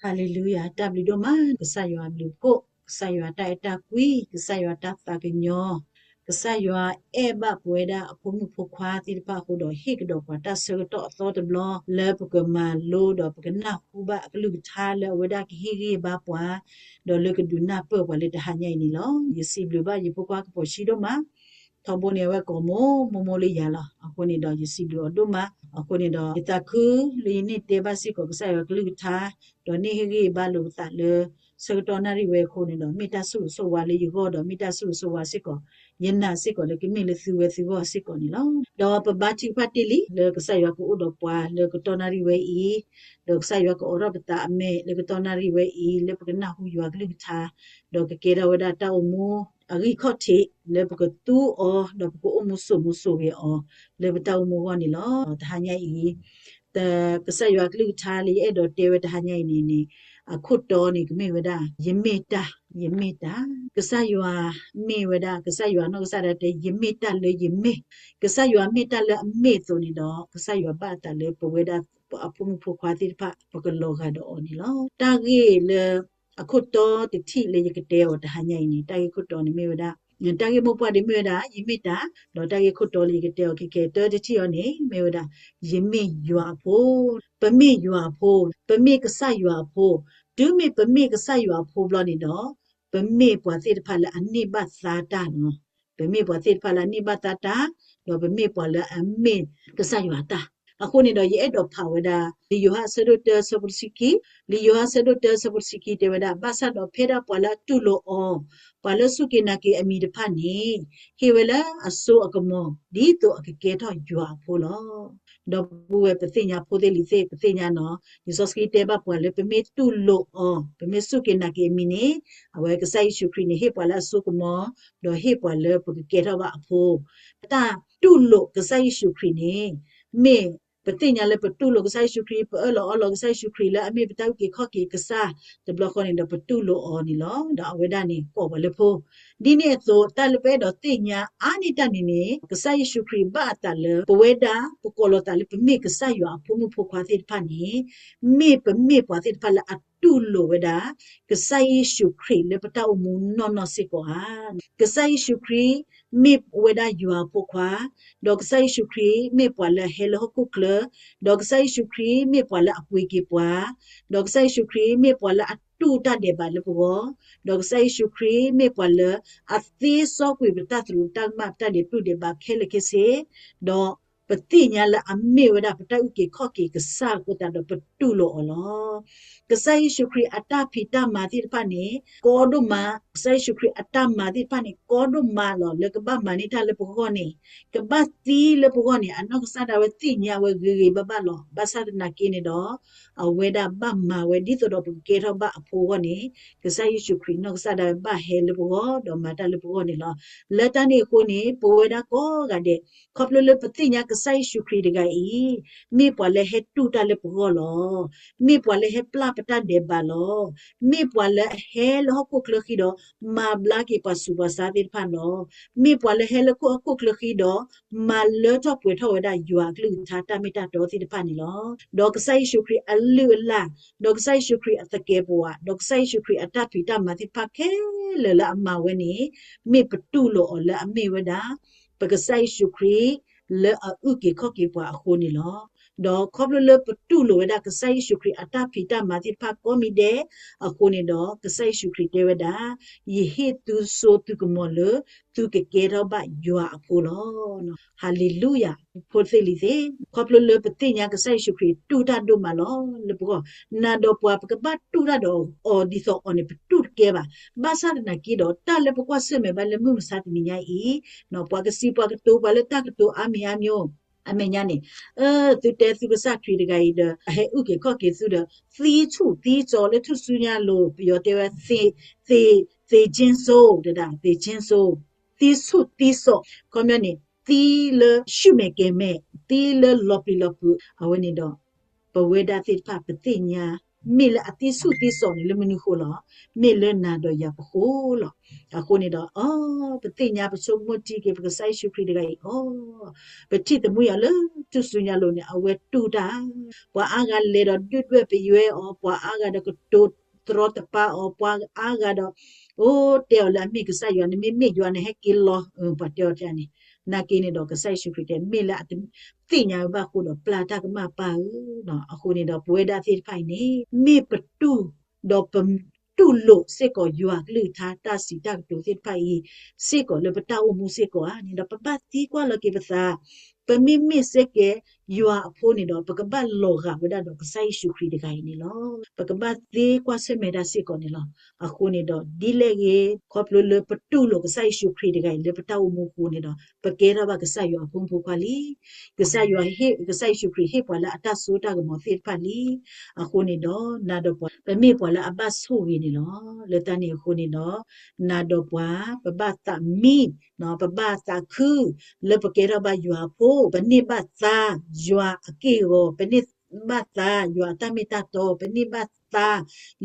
ဟါလ့လူယၤ, တၢ်ဘျုးဒိၣ်မး ကစၢ်ယွၤအဘျုးအဖှိၣ်, ကစၢ်ယွၤတၢ်အဲၣ်တၢ်ကွံ, ကစၢ်ယွၤတၢ်သးကညီၤ, ကစၢ်ယွၤအဲၣ်ဘၣ်ပဝဲဒၣ်အဖိမုၣ်ဖိခွါသ့ၣ်တဖၣ်အဃိဒီး ဟ့ၣ်ကဒီးပှၤတၢ်ဆၢကတီၢ်အသီတဘျီ လၢပကမၤလိဒီးပကနၢ်ဟူဘၣ်အကလုၢ်ကထါလၢအဝဲဒၣ်ကဟ့ၣ်ဂံၢ်ဘါပှၤ ဒီးလၢကဒုးနၢ်ပၢၢ်ပှၤလၢတဟါညါအံၤန့ၣ်လီၤ. ယစံးဘျုးဘၣ်ယဖိခွါကပီၤဆံဒိၣ်မး ထီဘိန့ၣ် အဝဲကိးမိၢ်မိၢ်မိၢ်လၢယၤလီၤ. အဃိန့ၣ်ဒီး ယစံးဘျုးအီၤဒိၣ်မး. အဃိန့ၣ်ဒီး ယသးခုလၢယန့ၢ်တဲဘၣ်စ့ၢ်ကီးကစၢ်ယွၤကလုၢ်ကထါ, ဒီးန့ၢ်ဟ့ၣ်ဂံၢ်ဘါလိာ်ပသးလၢ ဆၢကတီၢ်နၣ်ရံၣ်ဝဲအဃိန့ၣ်ဒီး မ့ၢ်တၢ်ဆိၣ်ဂ့ၤဆိၣ်ဝါလၢယဂီၢ်ဒီး မ့ၢ်တၢ်ဆိၣ်ဂ့ၤဆိၣ်ဝါစ့ၢ်ကီး ယနာ်စ့ၢ်ကီးလၢကမ့ၢ်လၢသုဝဲသုဂီၢ်စ့ၢ်ကီးန့ၣ်လီၤ. ဒီးပဘါထုကဖၣ်တ့ၢ်လံ လၢကစၢ်ယွၤကအိၣ်ဒီးပှၤလၢကတီၢ်နၣ်ရံၣ်ဝဲအံၤ, ဒီးကစၢ်ယွၤကအိးထီၣ်ပသးအမဲာ်လၢကတီၢ်နၣ်ရံၣ်ဝဲအံၤ လၢပကနၢ်ဟူယွၤကလုၢ်ကထါ, ဒီးကကဲထီၣ်ဝဲဒၣ်တၢ်အိၣ်မူ အဂံၢ်ခီၣ်ထံး လၢပကသူအီၤ ဒီးပကအိၣ်မူစိာ်မူစိာ်ဂဲၤအီၤ လၢပတၢ်အိၣ်မူအဂီၢ်န့ၣ်လီၤ. တဟါညါအံၤ ကစၢ်ယွၤကလုၢ်ကထါလၢယအဲၣ်ဒိးတဲဝဲ တဟါညါအံၤန့ၣ်န့ၣ် အခိၣ်တီန့ၣ်ကမ့ၢ်ဝဲဒၣ် ယမ့ၢ်တၢ်, ယမ့ၢ်တၢ်. ကစၢ်ယွၤမ့ၢ်ဝဲဒၣ် ကစၢ်ယွၤနီၢ်ကစၢ်ဒၣ်တဲ ယမ့ၢ်တၢ်လၢယမ့ၢ်, ကစၢ်ယွၤမ့ၢ်တၢ်လၢအမ့ၢ်အသိးန့ၣ်ဒီး ကစၢ်ယွၤဘၣ်အသးလၢပဝဲဒၣ်အဖိမုၣ်ဖိခွါသ့ၣ်တဖၣ် ပကလီၤဂာ်ဒီးအီၤန့ၣ်လီၤ. တၢ်ဂ့ၢ်လၢ အခိၣ်တီတထံၣ်လၢယကတဲအီၤတဟါညါအံၤန့ၣ် တၢ်ဂ့ၢ်ခိၣ်တီန့ၣ်မ့ၢ်ဝဲဒၣ် တၢ်ဂ့ၢ်မိၢ်ပှၢ်ဒ်မ့ၢ်ဝဲဒၣ် ယမ့ၢ်တၢ်, ဒီးတၢ်ဂ့ၢ်ခိၣ်တီလၢယကတဲအီၤခဲခဲ တၢတထံၣ်အီၤန့ၣ် မ့ၢ်ဝဲဒၣ် ယမ့ၢ်ယွၤအဖိ, ပမ့ၢ်ယွၤအဖိ, ပမ့ၢ်ကစၢ်ယွၤအဖိ, တုၤမ့ၢ်ပမ့ၢ်ကစၢ်ယွၤအဖိဘျီန့ၣ်ဒီး ပမ့ၢ်ပှၤသ့ၣ်တဖၣ်လၢအန့ၢ်ဘၣ်သါတၢ်လီၤ. ပမ့ၢ်ပှၤသ့ၣ်တဖၣ်လၢအန့ၢ်ဘၣ်သါတၢ်, ဒီးပမ့ၢ်ပှၤလၢအမ့ၢ်ကစၢ်ယွၤအတၢ်. အဃိန့ၣ်ဒီး ယအဲၣ်ဒိးဖးဝဲဒၣ် လံာ်ယိၤဟၣ်အဆၢဒိၣ်တၢ ဆၢဖိတဆံခံ, လံာ်ယိၤဟၣ်အဆၢဒိၣ်တၢ ဆၢဖိတဆံခံတဲဝဲဒၣ်, ဘၣ်ဆၣ်ဒီးဖဲဒၣ်ပှၤလၢအတူၢ်လိာ်အီၤ, ပှၤလၢအစူၢ်က့ၤနာ်က့ၤအမံၤတဖၣ်န့ၣ် ဟ့ၣ်ဝဲလၢအစိအကမီၤ ဒ်သိးအကကဲထီၣ်ယွၤအဖိလီၤ. ဒီပုၢ်ဝဲၢ် ပသ့ၣ်ညါဖိသ့ၣ်လံၤသ့ၣ် ပသ့ၣ်ညါနီၤ, လံာ်စီဆှံတဲဘၣ်ပှၤလၢပမ့ၢ်တူၢ်လိာ်အီၤ, ပမ့ၢ်စူၢ်က့ၤနာ်က့ၤအမံၤန့ၣ် အဝဲကစၢ်ယ့ၣ်ၡူးခရံာ်န့ၣ် ဟ့ၣ်ပှၤလၢအစိကမီၤ, ဒီးဟ့ၣ်ပှၤလၢပကကဲထီၣ်ဘၣ်အဖိ. တၢ်တူၢ်လိာ်ကစၢ်ယ့ၣ်ၡူးခရံာ်န့ၣ် မ့ၢ်ပသ့ၣ်ညါလၢပတူၢ်လိာ်ကစၢ်ယ့ၣ်ၡူးခရံာ်, ပအၢၣ်လီၤအီလီၤကစၢ်ယ့ၣ်ၡူးခရံာ်လၢအမ့ၢ်ပတၢ်အုၣ်က့ၤခီၣ်က့ၤကစၢ်တဘျီဃီန့ၣ်ဒီး ပတူၢ်လိာ်အီၤန့ၣ်လီၤ. ဒီးအဝဲဒၣ်န့ၣ် ကိးပှၤလၢဖိ. ဒ်န့ၣ်အသိး တၢ်လၢပအဲၣ်ဒိးသ့ၣ်ညါအါန့ၢ်တၢ်န့ၣ်န့ၣ် ကစၢ်ယ့ၣ်ၡူးခရံာ်ဘၣ်အသးလၢ ပဝဲဒၣ် ပကိးလီၤသးလၢပမ့ၢ်ကစၢ်ယွၤအဖိမုၣ်ဖိခွါသ့ၣ်တဖၣ်န့ၣ် မ့ၢ်ပမ့ၢ်ပှၤသ့ၣ်တဖၣ်လၢအတူၢ်လိာ်ဝဲဒၣ် ကစၢ်ယ့ၣ်ၡူးခရံာ်လၢပတၢ်အိၣ်မူနီၢ်နီၢ်စ့ၢ်ကီးဧါ. ကစၢ်ယ့ၣ်ၡူးခရံာ်မ့ၢ်ဝဲဒၣ်ယွၤအဖိခွါ, ဒီးကစၢ်ယ့ၣ်ၡူးခရံာ်မ့ၢ်ပှၤလၢအဟဲလၢဟီၣ်ခိၣ်ချၢ, ဒီးကစၢ်ယ့ၣ်ၡူးခရံာ်မ့ၢ်ပှၤလၢအပှ့ၤက့ၤပှၤ, ဒီးကစၢ်ယ့ၣ်ၡူးခရံာ်မ့ၢ်ပှၤလၢအတူၢ်တၢ်ဒဲးဘးလၢပဂီၢ်, ဒီးကစၢ်ယ့ၣ်ၡူးခရံာ်မ့ၢ်ပှၤလၢအသ့စီကွံာ်ပတၢ်သရူးတၢ်ကမၣ် ပတၢ်ဒဲးပျုၢ်ဒဲးဘးခဲလၢာ်ခဲဆ့, ဒီးပသ့ၣ်ညါလၢအမ့ၢ်ဝဲဒၣ်ပတၢ်အုၣ်က့ၤခီၣ်က့ၤကစၢ်အဃိသတးဒီး ပတူၢ်လိာ်အီၤလီၤ. ကစၢ်ယ့ၣ်ၡူးခရံာ်အတၢ်ဖံးတၢ်မၤသ့ၣ်တဖၣ်န့ၣ် ကီဒိၣ်မး, ကစၢ်ယ့ၣ်ၡူးခရံာ်အတၢ်မၤသ့ၣ်တဖၣ်န့ၣ် ကီဒိၣ်မးလီၤ. လၢကဘၣ်မၤန့ၢ်တၢ်လၢပဂီၢ်န့ၣ်, ကဘၣ်သံလၢပဂီၢ်န့ၣ် အနီၢ်ကစၢ်ဒၣ်ဝဲသ့ၣ်ညါဝဲဂ့ၤဂ့ၤဘၣ်ဘၣ်လီၤ. ဘၣ်ဆၣ်သနာ်က့န့ၣ်ဒီး အဝဲဒၣ်ဘၣ်မၤဝဲဒ်သိးဒီးပကကဲထီၣ်ဘၣ်အဖိအဂီၢ်န့ၣ်, ကစၢ်ယ့ၣ်ၡူးခရံာ်နီၢ်ကစၢ်ဒၣ်ဝဲဘၣ်ဟဲလၢပဂီၢ် ဒီးမၤတၢ်လၢပဂီၢ်န့ၣ်လီၤ. လၢတၢ်န့ၣ်အဃိန့ၣ် ပဝဲဒၣ်ကိးဂၤဒဲး ခီဖျိလၢပသ့ၣ်ညါကစၢ်ယ့ၣ်ၡူးခရံာ်တဂၤအံၤ မ့ၢ်ပှၤလၢဟဲတူၢ်တၢ်လၢပဂီၢ်လီၤ. မ့ၢ်ပှၤလၢဟဲပျၢ်ပတၢ်ဒဲးဘးလီၤ. မ့ၢ်ပှၤလၢအဟဲလၢဟီၣ်ခိၣ်ချၢဃံဒီး မၤဘျါက့ၤပှၤဆူးပှၤဆါသ့ၣ်တဖၣ်လီၤ. မ့ၢ်ပှၤလၢဟဲလၢဟီၣ်ခိၣ်ချၢဃံဒီး မၤလၢထီၣ်ပှဲၤထီၣ်ဝဲဒၣ်ယွၤအကလုၢ်ကထါတၢ်မ့ၢ်တၢ်တီသ့ၣ်တဖၣ်န့ၣ်လီၤ. ဒီးကစၢ်ယ့ၣ်ၡူးခရံာ်အလုၢ်အလၢ်, ဒီးကစၢ်ယ့ၣ်ၡူးခရံာ်အသကဲးပဝး, ဒီးကစၢ်ယ့ၣ်ၡူးခရံာ်အတၢ်ဖံးတၢ်မၤသ့ၣ်တဖၣ်ခဲလၢာ်လၢအမၤဝဲန့ၣ် မ့ၢ်ပတူၢ်လိာ်အီၤလၢအမ့ၢ်ဝဲဒၣ် ပကစၢ်ယ့ၣ်ၡူးခရံာ်လၢအအုၣ်က့ၤခီၣ်က့ၤပှၤအဃိန့ၣ်လီၤ. ဒီးခီဖျိလၢပတူၢ်လိာ်ဝဲဒၣ်ကစၢ်ယ့ၣ်ၡူးခရံာ်အတၢ်ဖံးတၢ်မၤသ့ၣ်တဖၣ်ကိးမံၤဒဲးအဃိန့ၣ်ဒီး ကစၢ်ယ့ၣ်ၡူးခရံာ်တဲဝဲဒၣ်, ယဟ့ၣ်သုစိသုကမီၤလၢသုကကဲထီၣ်ဘၣ်ယွၤအဖိလီၤ. ဟါလ့လူယၤ, ဖိသ့ၣ်လံၤသ့ၣ်, ခီဖျိလၢပသ့ၣ်ညါကစၢ်ယ့ၣ်ၡူးခရံာ်တူၢ်တၢ်ဒိၣ်မးလီၤလၢပဂီၢ်, နၤဒီးပှၤပကဘၣ်တူၢ်တၢ်ဒီးအီၤဒ်သိးအီၤန့ၣ် ပတူၢ်တကဲဘၣ်. ဘၣ်ဆၣ်သနာ်က့ဒီး တၢ်လၢပကွၢ်ဆၢၣ်မဲာ်ဘၣ်လၢမုၢ်မဆါတနံၤညါအံၤ, ပှၤကစံးပှၤကတိၤပှၤလၢတၢ်ကတိၤအါမံၤအါမံၤ အမဲာ်ညါန့ၣ်, သုတဲသုကစၢ်ခရံာ်တဂၤအံၤဒီး အဟဲအုၣ်က့ၤခီၣ်က့ၤသုဒီး သံဆူၣ်သံစီၤလၢထူၣ်စုညါအလိၤ, ပယီၤတဲဝဲ သ့ၣ်ကၠ့စိ, တဒၣ် သ့ၣ်ကၠ့စိ, သံဆူၣ်သံစီၤ, ခီပညီန့ၣ် သံလၢဆူၣ်မဲာ်ကဲၤမဲာ်, သံလၢလီၤပျံၤလီၤဖုး, အဝဲန့ၣ်ဒီး ပဝဲဒၣ်သ့ၣ်တဖၣ်ပသ့ၣ်ညါ, မ့ၢ်လၢအသံဆူၣ်သံစီၤန့ၣ်လၢမနုၤဃိလီၤ, မ့ၢ်လၢနၤဒီးယၤပဃိလီၤ. အဃိန့ၣ်ဒီး အ, ပသ့ၣ်ညါပဆိကမိၣ်တံၢ်က့ၤပကစၢ်ယ့ၣ်ၡူးခရံာ်တဂၤအံၤအီၤ, ပထံၣ်သမူအီၤလၢ ထူၣ်စုညါလိၤန့ၣ် အဝဲတူၢ်တၢ်, ပှၤအါဂၤလဲၤဒီးဒုၣ်ဒွဲၣ်ပယွဲအီၤ, ပှၤအါဂၤဒီးကတိၤတရီတပါအီၤ, ပှၤအါဂၤဒီး အိၣ်တဲအီၤလၢအမ့ၢ်ကစၢ်ယွၤ, နမ့မ့ၢ်ယွၤနဟဲက့ၤလီၤ, ပှၤတဲအီၤန့ၣ်, နာ်က့န့ၣ်ဒီး ကစၢ်ယ့ၣ်ၡူးခရံာ်တဲ မ့ၢ်လၢအတသ့ၣ်ညါဝဲဘၣ်အဃိဒီး ပျၢ်တၢ်ကမၣ်ပၢ်ဧၢ, အဃိန့ၣ်ဒီး ပဝဲဒၣ်သ့ၣ်တဖၣ်အံၤန့ၣ် မ့ၢ်ပတူၢ်, ဒီးပတူၢ်လိာ်စ့ၢ်ကီးယွၤအကလုၢ်ကထါ တၢ်စံးတၢ်ကတိၤသ့ၣ်တဖၣ်အံၤ စ့ၢ်ကီးလၢပတၢ်အိၣ်မူစ့ၢ်ကီးဧါန့ၣ်ဒီး ပဘၣ်သံကွၢ်လီၤက့ၤပသး, ပမ့မ့ၢ်စ့ၢ်ကီးယွၤအဖိန့ၣ်ဒီး ပကဘၣ်လီၤဂာ်ဝဲဒၣ်ဒီးကစၢ်ယ့ၣ်ၡူးခရံာ်တဂၤအံၤန့ၣ်လီၤ. ပကဘၣ်သံကွၢ်ဆၢၣ်မဲာ်တၢ်စ့ၢ်ကီးန့ၣ်လီၤ. အဃိန့ၣ်ဒီး ဒ်လဲၣ်ဂ့ၤ ခီဖျိလၢပတူၢ်လိာ်ကစၢ်ယ့ၣ်ၡူးခရံာ်တဂၤအံၤလၢပတၢ်အိၣ်မူအဃိန့ၣ်ဒီး ပကဲထီၣ်ဘၣ်ကစၢ်ယွၤအဖိမုၣ်ဖိခွါလံ. ကစၢ်ယွၤဟ့ၣ်, ကစၢ်ယ့ၣ်ၡူးခရံာ်ဟ့ၣ်ပှၤလၢအတၢ်စိတၢ်ကမီၤသ့ၣ်တဖၣ်လံ. အဃိန့ၣ်ဒီး နၤဒီးပှၤ ပမ့ၢ်ပှၤလၢအဘၣ်ဆိၣ်ဂ့ၤန့ၣ်လီၤ. လၢတၢ်န့ၣ်အဃိန့ၣ်ဒီး နၤဒီးပှၤ ပဘၣ်သးမံ, ပဘၣ်သးခု လၢပကဲထီၣ်ဘၣ်ယွၤအဖိ, ပန့ၢ်ဘၣ်သါယွၤအက့ၢ်အဂီၤ, ပန့ၢ်ဘၣ်သါယွၤအတၢ်မ့ၢ်တၢ်တီ, ပန့ၢ်ဘၣ်သါ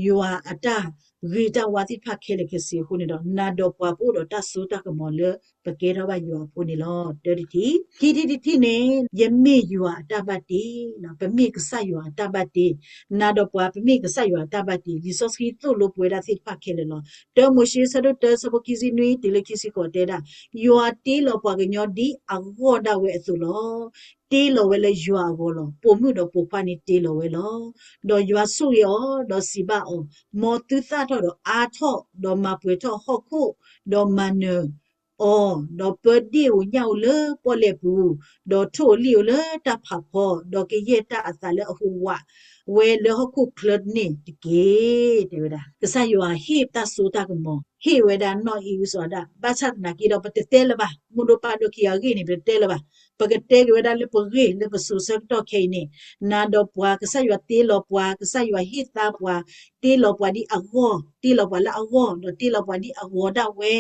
ယွၤအတၢ်ဂ့ၤတၢ်ဝါသ့ၣ်တဖၣ်ခဲလၢာ်ခဲဆ့အဃိန့ၣ်ဒီး နၤဒီးပှၤပအိၣ်ဒီးတၢ်စိတၢ်ကမီၤလၢ ပကဲထီၣ်ဘၣ်ယွၤအဖိန့ၣ်လီၤ. တၢတထံၣ်, ခံထံၣ်တထံၣ်န့ၣ် ယမ့ၢ်ယွၤအတၢ်ဘၣ်တ့, ပမ့ၢ်ကစၢ်ယွၤအတၢ်ဘၣ်တ့, နၤဒီးပှၤ ပမ့ၢ်ကစၢ်ယွၤအတၢ်ဘၣ်တ့, လံာ်စီဆှံသိၣ်လိပဝဲဒၣ်သ့ၣ်တဖၣ်ခဲလၢာ်လီၤ. တၢမိၤၡ့ ဆၢဒိၣ်တၢ ဆၢဖိခံဆံနွံ တုၤလၢခံဆံဃိးတဲဒၣ်, ယွၤတ့လီၤပှၤကညီဒ်အဂီၢ်ဒၣ်ဝဲအသိးလီၤ. တ့လီၤဝဲလၢယွၤအဂီၢ်လီၤ. ပိာ်မုၣ်ဒီးပိာ်ခွါန့ၣ်တ့လီၤဝဲလီၤ. ဒီးယွၤဆိၣ်ဂ့ၤအီၤ, ဒီးစံးဘၣ်အီၤ, မ်သုသၣ်ထီၣ်ဒီးအါထီၣ်, ဒီးမၤပှဲၤထီၣ်ဟီၣ်ခိၣ်, ဒီးမၤနၢၤအီၤ, ဒီးပၢဒ့ၣ်ဧိၤညၣ်ဧိၤလၢပီၣ်လဲၣ်ပူၤ, ဒီးထိၣ်ဧိၤလံၣ်ဧိၤလၢတၢ်ဖးဖီ, ဒီးကယဲၢ်တၢ်အသးလၢအဟူးဝးဝဲလၢဟီၣ်ခိၣ်ချၢန့ၣ်တက့ၢ်. တဲဝဲဒၣ် ကစၢ်ယွၤဟ့ၣ်တၢ်စိတၢ်ကမီၤ, ဟ့ၣ်ဝဲဒၣ်နီၢ်အံၣ်အုစီၤအၤဒၣ်, ဘၣ်ဆၣ်သနာ်က့ဒီး ပတတဲလၢၤဘၣ်, မိၢ်ဒိၣ်ပၢ်ဒိၣ်ခံဂၤအဂ့ၢ်န့ၣ် ပတတဲလၢၤဘၣ်. ပကတဲက့ၤဝဲဒၣ်လၢပဂ့ၢ်လၢပစိၤဆၢကတီၢ်ခဲအံၤန့ၣ်, နၤဒီးပှၤ ကစၢ်ယွၤတ့လီၤပှၤ, ကစၢ်ယွၤဟ့ၣ်သါပှၤ, တ့လီၤပှၤဒ်အဂီၢ်, တ့လီၤပှၤလၢအဂီၢ်, ဒီးတ့လီၤပှၤဒ်အဂီၤဒၣ်ဝဲ.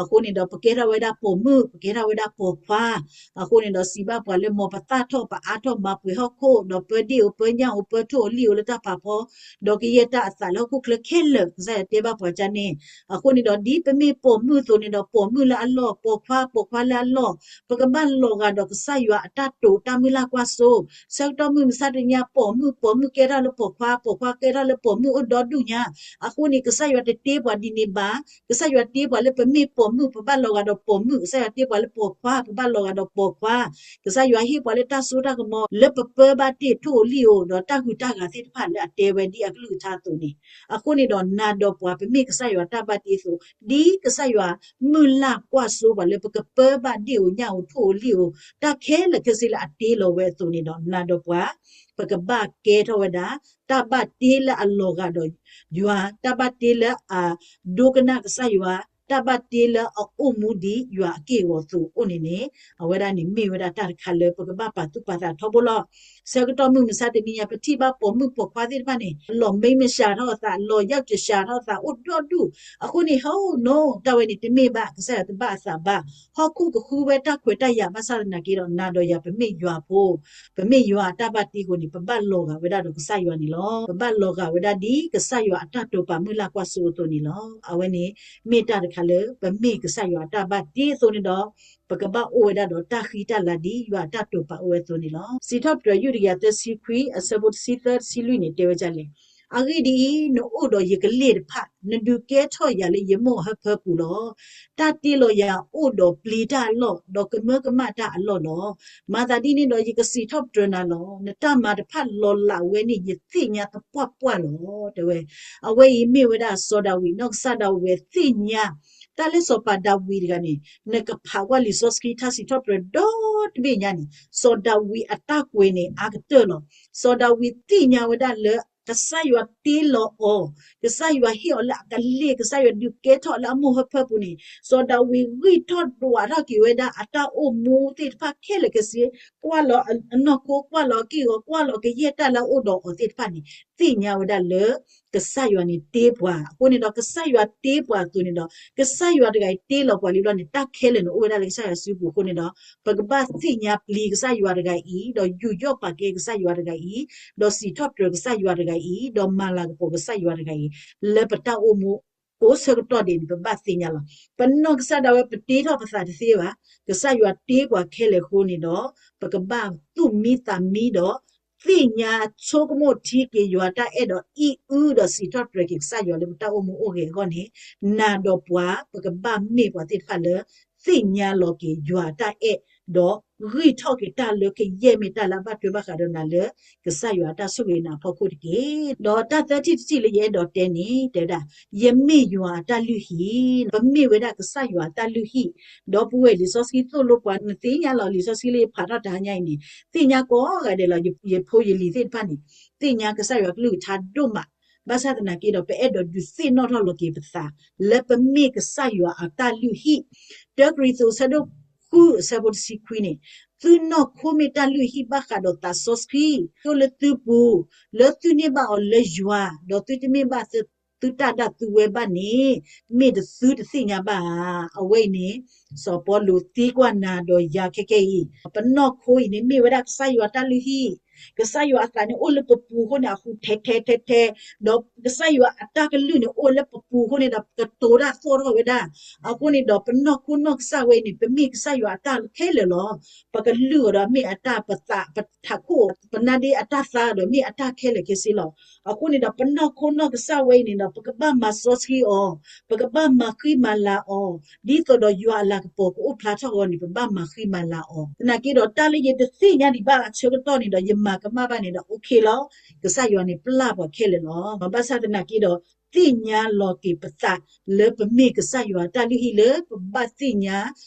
အဃိန့ၣ်ဒီး ပကဲထီၣ်ဝဲဒၣ်ပိာ်မုၣ်, ပကဲထီၣ်ဝဲဒၣ်ပိာ်ခွါ, အဃိန့ၣ်ဒီး စံးဘၣ်ပှၤလၢ မ်ပသၣ်ထီၣ်ပအါထီၣ်မၤပှဲၤဟီၣ်ခိၣ်, ဒီးပၢဒ့ၣ်ဧိၤပၢညၣ်ဧိၤပၢထိၣ်ဧိၤလံၣ်ဧိၤလၢတၢ်ဖးဖီ, ဒီးကယဲၢ်တၢ်အသးလၢဟီၣ်ခိၣ်ချၢခဲလၢာ်, ကစၢ်ယွၤတဲဘၣ်ပှၤကန့ၣ်. အဃိန့ၣ်ဒီး ဒ်ပမ့ၢ်ပိာ်မုၣ်အသိးန့ၣ်ဒီး ပိာ်မုၣ်လၢအလီၢ်, ပိာ်ခွါ, ပိာ်ခွါလၢအလီၢ်, ပကဘၣ်လီၤဂာ်ဒီးကစၢ်ယွၤအတၢ်တိာ်တၢ်မုၢ်လၢ်ကွၢ်စိ, ဆၢကတီၢ်မုၢ်မဆါတနံၤညါ ပိာ်မုၣ်, ပိာ်မုၣ်ကဲထီၣ်လၢပိာ်ခွါ, ပိာ်ခွါကဲထီၣ်လၢပိာ်မုၣ်အိၣ်ဒီဒူၣ်ညါ. အဃိန့ၣ် ကစၢ်ယွၤတတ့ပှၤဒ်န့ၣ်ဘၣ်, ကစၢ်ယွၤတ့ပှၤလၢပမ့ၢ်ပိာ်မုၣ် ပဘၣ်လီၤဂာ်ဒီးပိာ်မုၣ်, ကစၢ်ယွၤတ့ပှၤလၢပိာ်ခွါ ပဘၣ်လီၤဂာ်ဒီးပိာ်ခွါ, ကစၢ်ယွၤဟ့ၣ်ပှၤလၢတၢ်စိတၢ်ကမီၤ လၢပပၢဘၣ်တ့ၢ်ထိၣ်ဧိၤလံၣ်ဧိၤ ဒီးတၢ်ဟူးတၢ်ဂဲၤသ့ၣ်တဖၣ်လၢအတဲဝဲဒ်အကလုၢ်ကထါအသိးန့ၣ်. အဃိန့ၣ်ဒီး နၤဒီးပှၤ ပမ့ၢ်ကစၢ်ယွၤတၢ်ဘၣ်တ့အသိး, ဒ်ကစၢ်ယွၤမုၢ်လၢ်ကွၢ်စိပှၤလၢပကပၢဘၣ်ဒ့ၣ်ဧိၤညၣ်ဧိၤထိၣ်ဧိၤလံၣ်ဧိၤ တၢ်ခဲလၢာ်ခဲဆ့လၢအတ့လီၤဝဲအသိးန့ၣ်ဒီး နၤဒီးပှၤ ပကဘၣ်ကဲထီၣ်ဝဲဒၣ် တၢ်ဘၣ်တ့လၢအလီၤဂာ်ဒီးယွၤ, တၢ်ဘၣ်တ့လၢအဒိကနၣ်ကစၢ်ယွၤ, တၢ်ဘၣ်တ့လၢအအိၣ်မူဒ်ယွၤအက့ၢ်အဂီၤအသိးအိၣ်န့ၣ်န့ၣ်, အဝဲဒၣ်န့ၣ်မ့ၢ်ဝဲဒၣ်တၢ်တခါလၢပကဘၣ်ပာ်သူၣ်ပာ်သးထီဘိလီၤ. ဆၢကတီၢ်မုၢ်မဆါတနံၤညါ ပထံၣ်ဘၣ်ပိာ်မုၣ်ပိာ်ခွါသ့ၣ်တဖၣ်န့ၣ် လီၤမံမစှၤထီၣ်အသး, လီၤယၢ်ကစှၤထီၣ်အသး အိၣ်ဒီဒူၣ်. အဃိန့ၣ် ဟီၣ်နီၤ တၢ်ဝဲန့ၣ်တမ့ၢ်ဘၣ် ကစၢ်ယွၤတဘၣ်အသးဘၣ်. ဟီၣ်ခိၣ်ကဃုဝဲတၢ်ခွဲးတၢ်ယာ်ဘၣ်ဆၣ်သနာ်က့ဒီး နၤဒီးယၤပမ့ၢ်ယွၤအဖိ, ပမ့ၢ်ယွၤအတၢ်ဘၣ်တ့အဃိန့ၣ် ပဘၣ်လီၤဂာ်ဝဲဒၣ်ဒီးကစၢ်ယွၤန့ၣ်လီၤ. ပဘၣ်လီၤဂာ်ဝဲဒၣ်ဒ်ကစၢ်ယွၤအတၢ်တိာ်ပာ်မုၢ်လၢ်ကွၢ်စိအသိးန့ၣ်လီၤ. အဝဲန့ၣ် မ့ၢ်တၢ်တခါလၢပမ့ၢ်ကစၢ်ယွၤအတၢ်ဘၣ်တ့အသိးန့ၣ်ဒီး ပကဘၣ်အိၣ်ဝဲဒၣ်ဒီးတၢ်ဃံတၢ်လၤဒ်ယွၤအတၢ်တိာ်ပာ်အိၣ်ဝဲအသိးန့ၣ်လီၤ. စံးထီၣ်ပတြၢၤ ယုၢ်တကယၤသၢဆံခွံ အဆၢဖိတဆံသၢ တဆံလွံၢ်န့ၣ် တဲဝဲဒ်လဲၣ်. အဂ့ၢ်ဒ်အံၤ, နအိၣ်ဒီးယကလ့ၢ်တဖၣ်, နဒုးကဲထီၣ်ယၤလၢယမိၢ်အဟၢဖၢပူၤလီၤ. တၢ်တ့လီၤယၤအိၣ်ဒီးပျံၤတၢ်အလီၢ်, ဒီးကမၢကမၣ်တၢ်အလီၢ်လီၤ. မၤသးဒ်န့ၣ်ဒီး ယကစံးထီၣ်ပတြၢၤနၤလီၤ. နတၢ်မၤတဖၣ်လီၤလးဝဲန့ၣ် ယသ့ၣ်ညါသပှၢ်ပှၢ်လီၤ. တဲဝဲ အဝဲအံၤမ့ၢ်ဝဲဒၣ်စီၤဒၤဝံး, နီၢ်ကစၢ်ဒၣ်ဝဲသ့ၣ်ညါ တၢ်လၢစီၤပၤဒၤဝံးတဂၤန့ၣ် နကဖးကွၢ်လံာ်စီဆှံထါစံးထီၣ်ပတြၢၤဒီတဘ့ၣ်ညါန့ၣ် စီၤဒၤဝံးအတၢ်ကွဲးန့ၣ် အါကတၢၢ်လီၤ. စီၤဒၤဝံးသ့ၣ်ညါဝဲဒၣ်လၢ ကစၢ်ယွၤတ့လီၤအီၤ, ကစၢ်ယွၤဟ့ၣ်အီၤလၢအကလ့ၢ်, ကစၢ်ယွၤဒုးကဲထီၣ်လၢအမိၢ်ဟၢဖၢပူၤန့ၣ် စီၤဒၤဝံးဂံၢ်ထီၣ်ဒွးထီၣ်က့ၤဝဲဒၣ်အတၢ်အိၣ်မူသ့ၣ်တဖၣ်ခဲလၢာ်ခဲဆ့, ကွၢ်လီၤအနီၢ်ခိ, ကွၢ်လီၤအက့ၢ်အဂီၤ, ကွၢ်လီၤကယဲၢ်တၢ်လၢအအိၣ်ဒီးအီၤသ့ၣ်တဖၣ်န့ၣ် သ့ၣ်ညါဝဲဒၣ်လၢ ကစၢ်ယွၤန့ၣ်တ့ပှၤ. အဃိန့ၣ်ဒီး ကစၢ်ယွၤတ့ပှၤအသိးန့ၣ်ဒီး ကစၢ်ယွၤတဂၤအံၤတ့လီၤပှၤလံဘျီန့ၣ် တၢ်ခဲလၢာ်န့ၣ်အိၣ်ဝဲဒၣ်လၢကစၢ်ယွၤစုပူၤအဃိန့ၣ်ဒီး ပကဘၣ်သ့ၣ်ညါပျံၤကစၢ်ယွၤတဂၤအံၤ, ဒီးယူးယီၣ်ပာ်ကဲကစၢ်ယွၤတဂၤအံၤ, ဒီးစံးထီၣ်ပတြၢၤကစၢ်ယွၤတဂၤအံၤ, ဒီးမၤလၤကပီၤကစၢ်ယွၤတဂၤအံၤ လၢပတၢ်အိၣ်မူ ကိးဆၢကတီၢ်ဒဲးန့ၣ် ပဘၣ်သ့ၣ်ညါလီၤ. ပနီၢ်ကစၢ်ဒၣ်ဝဲ ပတ့ထီၣ်ပသးတသ့ဘၣ်. ကစၢ်ယွၤတ့ပှၤခဲလၢာ်အဃိန့ၣ်ဒီး ပကဘၣ်သူၣ်မံသးမံဒီး သ့ၣ်ညါဆိကမိၣ်ထံက့ၤယွၤတၢ်အဲၣ်ဒီး အံၣ်အုဒီးစံးထီၣ်ပတြၢၤက့ၤကစၢ်ယွၤလၢပတၢ်အိၣ်မူအိၣ်ဂဲၤအဂီၢ်န့ၣ်, နၤဒီးပှၤ ပကဘၣ်မ့ၢ်ပှၤသ့ၣ်တဖၣ်လၢ သ့ၣ်ညါလီၤက့ၤယွၤအတၢ်အဲၣ်, ဒီးဂံၢ်ထီၣ်က့ၤတၢ်လၢကယဲၢ်မ့ၢ်တၢ်လၢအဘၣ်ထွဲဘၣ်ဃးဒီးနၤလၢ ကစၢ်ယွၤအတၢ်ဆိၣ်ဂ့ၤနၤအဖီခိၣ်တက့ၢ်. ဒီးတၢ်သၢထံၣ်တထံၣ်လၢယအဲၣ်ဒိးတဲန့ၣ် တဲဝဲဒၣ်, ယမ့ၢ်ယွၤအတၢ်လုၢ်ဟံၣ်, ပမ့ၢ်ဝဲဒၣ်ကစၢ်ယွၤအတၢ်လုၢ်ဟံၣ်, ဒီပုၢ်ဝဲၢ် လံာ်စီဆှံသိၣ်လိပှၤ နသ့ၣ်ညါလီၤ လံာ်စီဆှံလၢယဖးထီၣ်တဟါညါအံၤန့ၣ် သ့ၣ်ညါကိးဂၤဒဲးလီၤ. ယဖိယလံၤသ့ၣ်တဖၣ်န့ၣ် သ့ၣ်ညါကစၢ်ယွၤကလုၢ်ကထါဒိၣ်မး, ဘၣ်ဆၣ်သနာ်က့ဒီး ပအဲၣ်ဒိးဒုးသ့ၣ်နီၣ်ထီၣ်လီၤက့ၤပသး လၢပမ့ၢ်ကစၢ်ယွၤအတၢ်လုၢ်ဟံၣ်, တၢကရံၣ်သူးအဆၢဒိၣ်ဃုအဆၢဖိတဆံခွံန့ၣ်, သုနီၢ်ခိမ့ၢ်တၢ်လုၢ်ဟံၣ်ဘၣ်ဃးဒီးသးစီဆှံ အိၣ်လၢသုပူၤ, လၢသုန့ၢ်ဘၣ်အီၤလၢယွၤ, ဒီးသုတန့ၢ်ဘၣ်သုတၢ်ဒၣ်သုဝဲဘၣ်န့ၣ်, မ့ၢ်တသုတသ့ၣ်ညါဘၣ်ဧါ. အဝဲအံၤန့ၣ် စီၤပီလူးသံကွၢ်နၤဒီးယၤခဲကနံၣ်အံၤ, ပနီၢ်ခိအံၤန့ၣ် မ့ၢ်ဝဲဒၣ်ကစၢ်ယွၤတၢ်လုၢ်ဟံၣ်, ကစၢ်ယွၤအသးန့ၣ်အိၣ်လၢပပူၤအဃိန့ၣ် အဟူးထဲထဲထဲထဲ, ဒီးကစၢ်ယွၤအတၢ်ကလုၢ်န့ၣ်အိၣ်လၢပပူၤအဃိန့ၣ်ဒီး ပကတိၤတၢ်သီၣ်ထီၣ်ဝဲဒၣ်. အဃိန့ၣ်ဒီး ပနီၢ်ခိနီၢ်ကစၢ်ဝဲအံၤန့ၣ် ပမ့ၢ်ကစၢ်ယွၤအတၢ်ခဲလၢာ်လီၤ. ပကလုၢ်အီၤဒီးမ့ၢ်အတၢ်, ပသး, ပထးခိၣ်, ပနါဒ့အတၢ်သါဒီးမ့ၢ်အတၢ်ခဲလၢာ်ခဲဆ့လီၤ. အဃိန့ၣ်ဒီး ပနီၢ်ခိနီၢ်ကစၢ်ဝဲအံၤန့ၣ်ဒီး ပကဘၣ်မၤစီဆှံအီၤ, ပကဘၣ်မၤဃံမၤလၤအီၤ, ဒ်သိးဒီးယွၤအလၤကပီၤကအိၣ်ဖျါထီၣ်အဂီၢ်န့ၣ် ပဘၣ်မၤဃံမၤလၤအီၤ. သနာ်က့ဒီး တၢ်လၢယတသ့ၣ်ညါဒံးဘၣ်အဆၢကတီၢ်န့ၣ်ဒီး ယမၤကမၣ်ဘၣ်န့ၣ်ဒီး OK လီၤ. ကစၢ်ယွၤန့ၣ်ပျၢ်ပှၤခဲလၢာ်လီၤ. ဘၣ်ဆၣ်သနာ်က့ဒီး သ့ၣ်ညါလီၤက့ၤပသး လၢပမ့ၢ်ကစၢ်ယွၤအတၢ်လုၢ်ဟံၣ်လၢ ပဘၣ်သ့ၣ်ညါ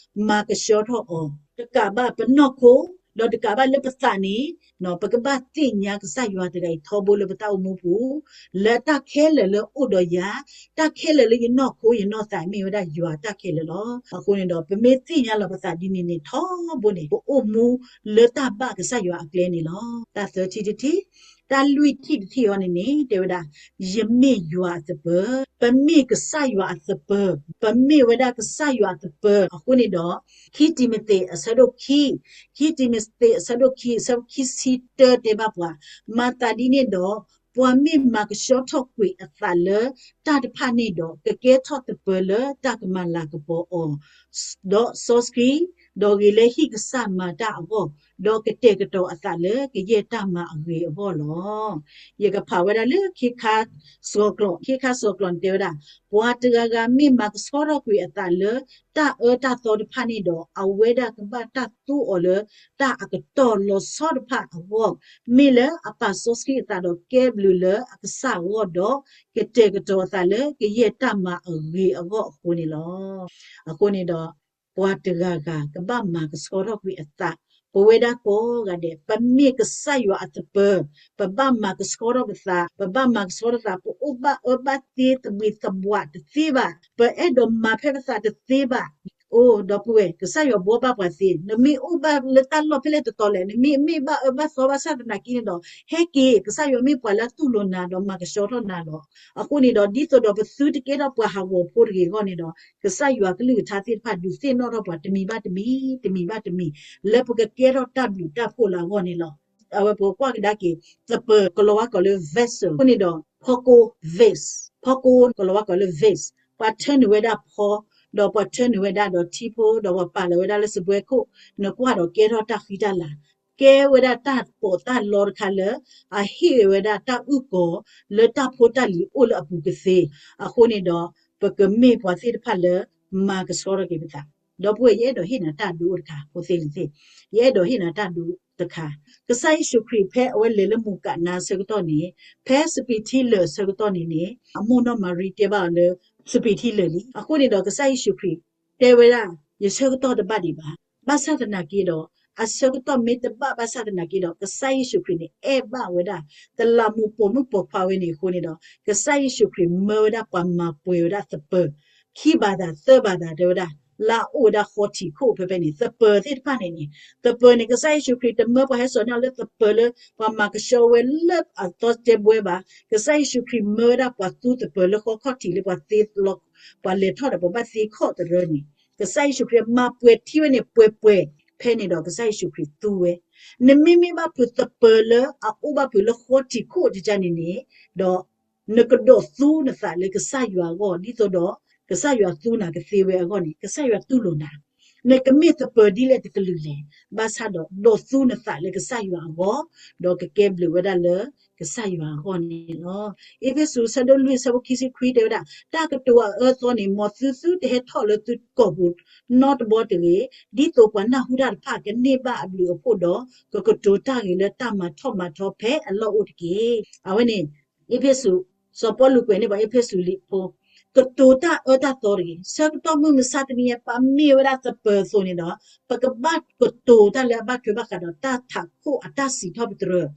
မၤကဆှီထီၣ်အီၤ, တကးဘၣ်ပနီၢ်ခိ, ဒီးတကးဘၣ်လၢပသးန့ၣ်, ပကဘၣ်သ့ၣ်ညါကစၢ်ယွၤတဂၤအံၤထီဘိလၢပတၢ်အိၣ်မူပူၤ, လၢတၢ်ခဲလၢာ်လၢအိၣ်ဒီးယၤ, တၢ်ခဲလၢာ်လၢယနီၢ်ခိယနီၢ်သးမ့ၢ်ဝဲဒၣ်ယွၤတၢ်ခဲလၢာ်လီၤ. အဃိန့ၣ်ဒီး ပမ့ၢ်သ့ၣ်ညါလီၤပသးဒ်န့ၣ်န့ၣ်ထီဘိန့ၣ် ပအိၣ်မူလၢတၢ်ဘၣ်ကစၢ်ယွၤအကျဲန့ၣ်လီၤ. တၢ်သၢထံၣ်တထံၣ်, တၢ်လွံၢ်ထံၣ်တထံၣ်အံၤန့ၣ်န့ၣ် တဲဝဲဒၣ်, ယမ့ၢ်ယွၤအသပၢၤ, ပမ့ၢ်ကစၢ်ယွၤအသပၢၤ, ပမ့ၢ်ဝဲဒၣ်ကစၢ်ယွၤအသပၢၤ. အဃိန့ၣ်ဒီး ခံတံၤမသ့းအဆၢဒိၣ်ခံ, ခံတံၤမသ့းအဆၢဒိၣ်ခံ အဆၢဖိခံဆံတၢတဲဘၣ်ပှၤ, မၤသးဒ်န့ၣ်ဒီး ပှၤမ့ၢ်မၤကဆှီထီၣ်ကွံာ်အသးလၢတၢ်တဖၣ်န့ၣ်ဒီး ကကဲထီၣ်သပၢၤလၢတၢ်ကမၤလၤကပီၤအီၤ, ဒီးစီဆှံ, ဒီးဂ့ၤလၢဟံၣ်ကစၢ်မၤတၢ်အဂီၢ်, ဒီးကတဲာ်ကတီၤအသးလၢကယဲၢ်တၢ်မၤအဂ့ၤအဂီၢ်လီၤ. ယကဖးဝဲဒၣ်လၢခ့ခါစီၤကျီး, ခ့ခါစီၤကျီးန့ၣ်တဲဝဲဒၣ်, ပှၤတဂၤဂၤမ့ၢ်မၤကဆှီထီၣ်ကွံာ်အသးလၢ တၢ်အၢတၢ်သီတဖၣ်န့ၣ်ဒီး အဝဲဒၣ်ကဘၣ်တၢ်သူအီၤလၢ တၢ်အကတီၢ်လီၤဆီတဖၣ်အဂီၢ်, မ့ၢ်လၢအပာ်စီဆှံအသးဒီးကဲဘျုးလၢအကစၢ်အဂီၢ်ဒီး ကတဲာ်ကတီၤအသးလၢကယဲၢ်တၢ်မၤအဂ့ၤအဂီၢ်အဃိန့ၣ်လီၤ. အဃိန့ၣ်ဒီး ပှၤတဂၤဂၤကဘၣ်မၤကဆှီထီၣ်ကွံာ်အသး, ပဝဲဒၣ်ကိးဂၤဒဲး ပမ့ၢ်ကစၢ်ယွၤအသပၢၤ, ပဘၣ်မၤကဆှီထီၣ်ပသး, ပဘၣ်မၤကဆှီထီၣ်သး, ပအိၣ်ဘၣ်အၢဘၣ်သီသဘံၣ်သဘွၣ်တသ့ဘၣ်, ပအဲၣ်ဒိးမၤဖဲပသးတသ့ဘၣ်. အိ, ဒီပုၢ်ဝဲၢ်, ကစၢ်ယွၤဘှီဘၣ်ပှၤသ့, နမ့ၢ်အိၣ်ဘၣ်လၢတၢ်လီၢ်ဖဲလဲၣ်တတီၤလဲၣ်, နမ့ၢ်မ့ၢ်ဘၣ်အၢဘၣ်သီဘၣ်ဆၣ်သနာ်က့န့ၣ်ဒီး ဟဲက့ၤ, ကစၢ်ယွၤမ့ၢ်ပှၤလၢအတူၢ်လိာ်နၤဒီးမၤကဆှီထီၣ်နၤလီၤ. အဃိန့ၣ်ဒီး ဒ်သိးဒီးပသုတကဲထီၣ်ပှၤဟးဂီၤဖိတဂ့ၤအဂီၢ်န့ၣ်ဒီး ကစၢ်ယွၤကလုၢ်ကထါသ့ၣ်တဖၣ်ဒုးသ့ၣ်နီၣ်ထီၣ်ပှၤတမံၤဘၣ်တမံၤ, တမံၤဘၣ်တမံၤ, လၢပကကဲထီၣ်တၢ်ဘျုးတၢ်ဖှိၣ်လၢအဂီၢ်န့ၣ်လီၤ. အဝဲပကကွၢ်ကဒါက့ၤ သပၢၤ ကလီၤဝါကိးလၢ vessel အဃိန့ၣ်ဒီး ဖီကိ vase, ဖီကိ ကလီၤဝါကိးလၢ vase, ပှၤထၢနုာ်ဝဲဒၣ်ဖီ, ဒီးပှၤထၢနုာ်ဝဲဒၣ်ဒီးထံဖိ, ဒီးပှၤပာ်လီၤဝဲဒၣ်လၢစပွဲခိၣ်, နကွၢ်ဒီးကဲထီၣ်တၢ်ဃံတၢ်လၤ, ကဲဝဲဒၣ်တၢ်ပီးတၢ်လီတခါလၢ အဟ့ၣ်ဝဲဒၣ်တၢ်အုၣ်ကီၤ လၢတၢ်ဖိတၢ်လံၤအိၣ်လၢအပူၤကသ့. အဃိန့ၣ်ဒီး ပကမ့ၢ်ပှၤသ့ၣ်တဖၣ်လၢ မၤကဆှီထီၣ်က့ၤပသး. ဒီပုၢ်ဝဲၢ် ယအဲၣ်ဒိးဟ့ၣ်နၤတၢ်ဒုးအိၣ်တခါ, ဖိသ့ၣ်လံၤသ့ၣ်, ယအဲၣ်ဒိးဟ့ၣ်နၤတၢ်ဒုးတခါ. ကစၢ်ယ့ၣ်ၡူးခရံာ်ဖဲအဝဲလဲၤလၢမူကနၤအဆၢကတီၢ်န့ၣ်, ဖဲစပံးထံလၢာ်အဆၢကတီၢ်န့ၣ်န့ၣ် အမိၢ်နီၢ်မၤရံတဲဘၣ်အီၤလၢ စပံးထံလၢာ်လံ. အဃိန့ၣ်ဒီး ကစၢ်ယ့ၣ်ၡူးခရံာ်တဲဝဲဒၣ်, ယဆၢကတီၢ်တဘၣ်ဒံးဘၣ်. ဘၣ်ဆၣ်သနာ်က့ဒီး အဆၢကတီၢ်မ့ၢ်တဘၣ်ဘၣ်ဆၣ်သနာ်က့ဒီး ကစၢ်ယ့ၣ်ၡူးခရံာ်န့ၣ် အဲၣ်ဘၣ်ဝဲဒၣ် တလးမူးပိာ်မုၣ်ပိာ်ခွါဝဲန့ၣ်အဃိန့ၣ်ဒီး ကစၢ်ယ့ၣ်ၡူးခရံာ်မၢဝဲဒၣ်ပှၤမၤပှဲၤဝဲဒၣ်သပၢၤ ခံဘၤသး သၢဘၤသး တဲဝဲဒၣ်, လၢအအိၣ်ဝဲဒၣ်ဃီထံးခိၣ်ဖဲဖဲန့ၣ်, သပၢၤသ့ၣ်တဖၣ်န့ၣ်န့ၣ်, သပၢၤန့ၣ် ကစၢ်ယ့ၣ်ၡူးခရံာ်တမၢပှၤဟဲစိာ်န့ၢ်အီၤလၢသပၢၤလၢ ပှၤမၤကဆှီဝဲလၢအသီတဲဘှဲဘၣ်. ကစၢ်ယ့ၣ်ၡူးခရံာ်မၢဝဲဒၣ်ပှၤသူသပၢၤလၢဃီခီၣ်ထံးလၢပှၤသ့လီၤ, ပှၤလဲၤထီၣ်ဒီးပှၤဘၣ်သ့ခီၣ်တရၢန့ၣ်, ကစၢ်ယ့ၣ်ၡူးခရံာ်မၤပှဲၤထံဝဲန့ၣ်ပှဲၤပှဲၤ, ဖဲန့ၣ်ဒီးကစၢ်ယ့ၣ်ၡူးခရံာ်သူဝဲ. နမ့မ့ၢ်ဘၣ်ဖုးသပၢၤလၢအအိၣ်ဘၣ်ဖုးလၢဃီထံးခိၣ်တကါန့ၣ်န့ၣ်, ဒီး နကဒိးသူနသးလၢကစၢ်ယွၤအဂီၢ် ဒ်သိးဒီး ကစၢ်ယွၤသူနၤကသ့ဝဲအဂီၢ်န့ၣ် ကစၢ်ယွၤတူၢ်လိာ်နၤ. နကမ့ၢ်သပၢၤဒ်လဲၣ်တကလုာ်လဲၣ်, ဘၣ်ဆၣ်ဒီးဒိးသူနသးလၢကစၢ်ယွၤအဂီၢ်, ဒီးကကဲဘျုးဝဲဒၣ်လၢကစၢ်ယွၤအဂီၢ်န့ၣ်လီၤ. အ့းဖ့းစူး အဆၢဒိၣ်လွံၢ် အဆၢဖိခံဆံခွံတဲဝဲဒၣ်, တၢ်ကတိၤအအၢအသီန့ၣ် မ်သုသုတဟဲထီၣ်လၢသုကိာ်ပူၤနီတဘီတဂ့ၤ, ဒ်သိးပှၤနၢ်ဟူတၢ်တဖၣ်ကန့ၢ်ဘၣ်အဘျုးအဖှိၣ်ဒီး ကကတိၤတၢ်ဂ့ၤလၢတၢ်မၤထီၣ်မၤထီဖဲအလီၢ်အိၣ်တက့ၢ်. အဝဲန့ၣ် အ့းဖ့းစူး, စီၤပီလူးကွဲးန့ၢ်ပှၤအ့းဖ့းစူးဖိ ကတိၤတၢ်အၢတၢ်သီတဂ့ၤ. ဆၢကတီၢ်မုၢ်မဆါတနံၤအံၤ ပမ့ၢ်ဝဲဒၣ်သပၢၤအသိးန့ၣ်ဒီး ပကဘၣ်ကတိၤတၢ်လၢအဘၣ်ထွဲဘၣ်ဃးဒီးတၢ်ထးခိၣ်အတၢ်စံးထီၣ်ပတြၢၤ,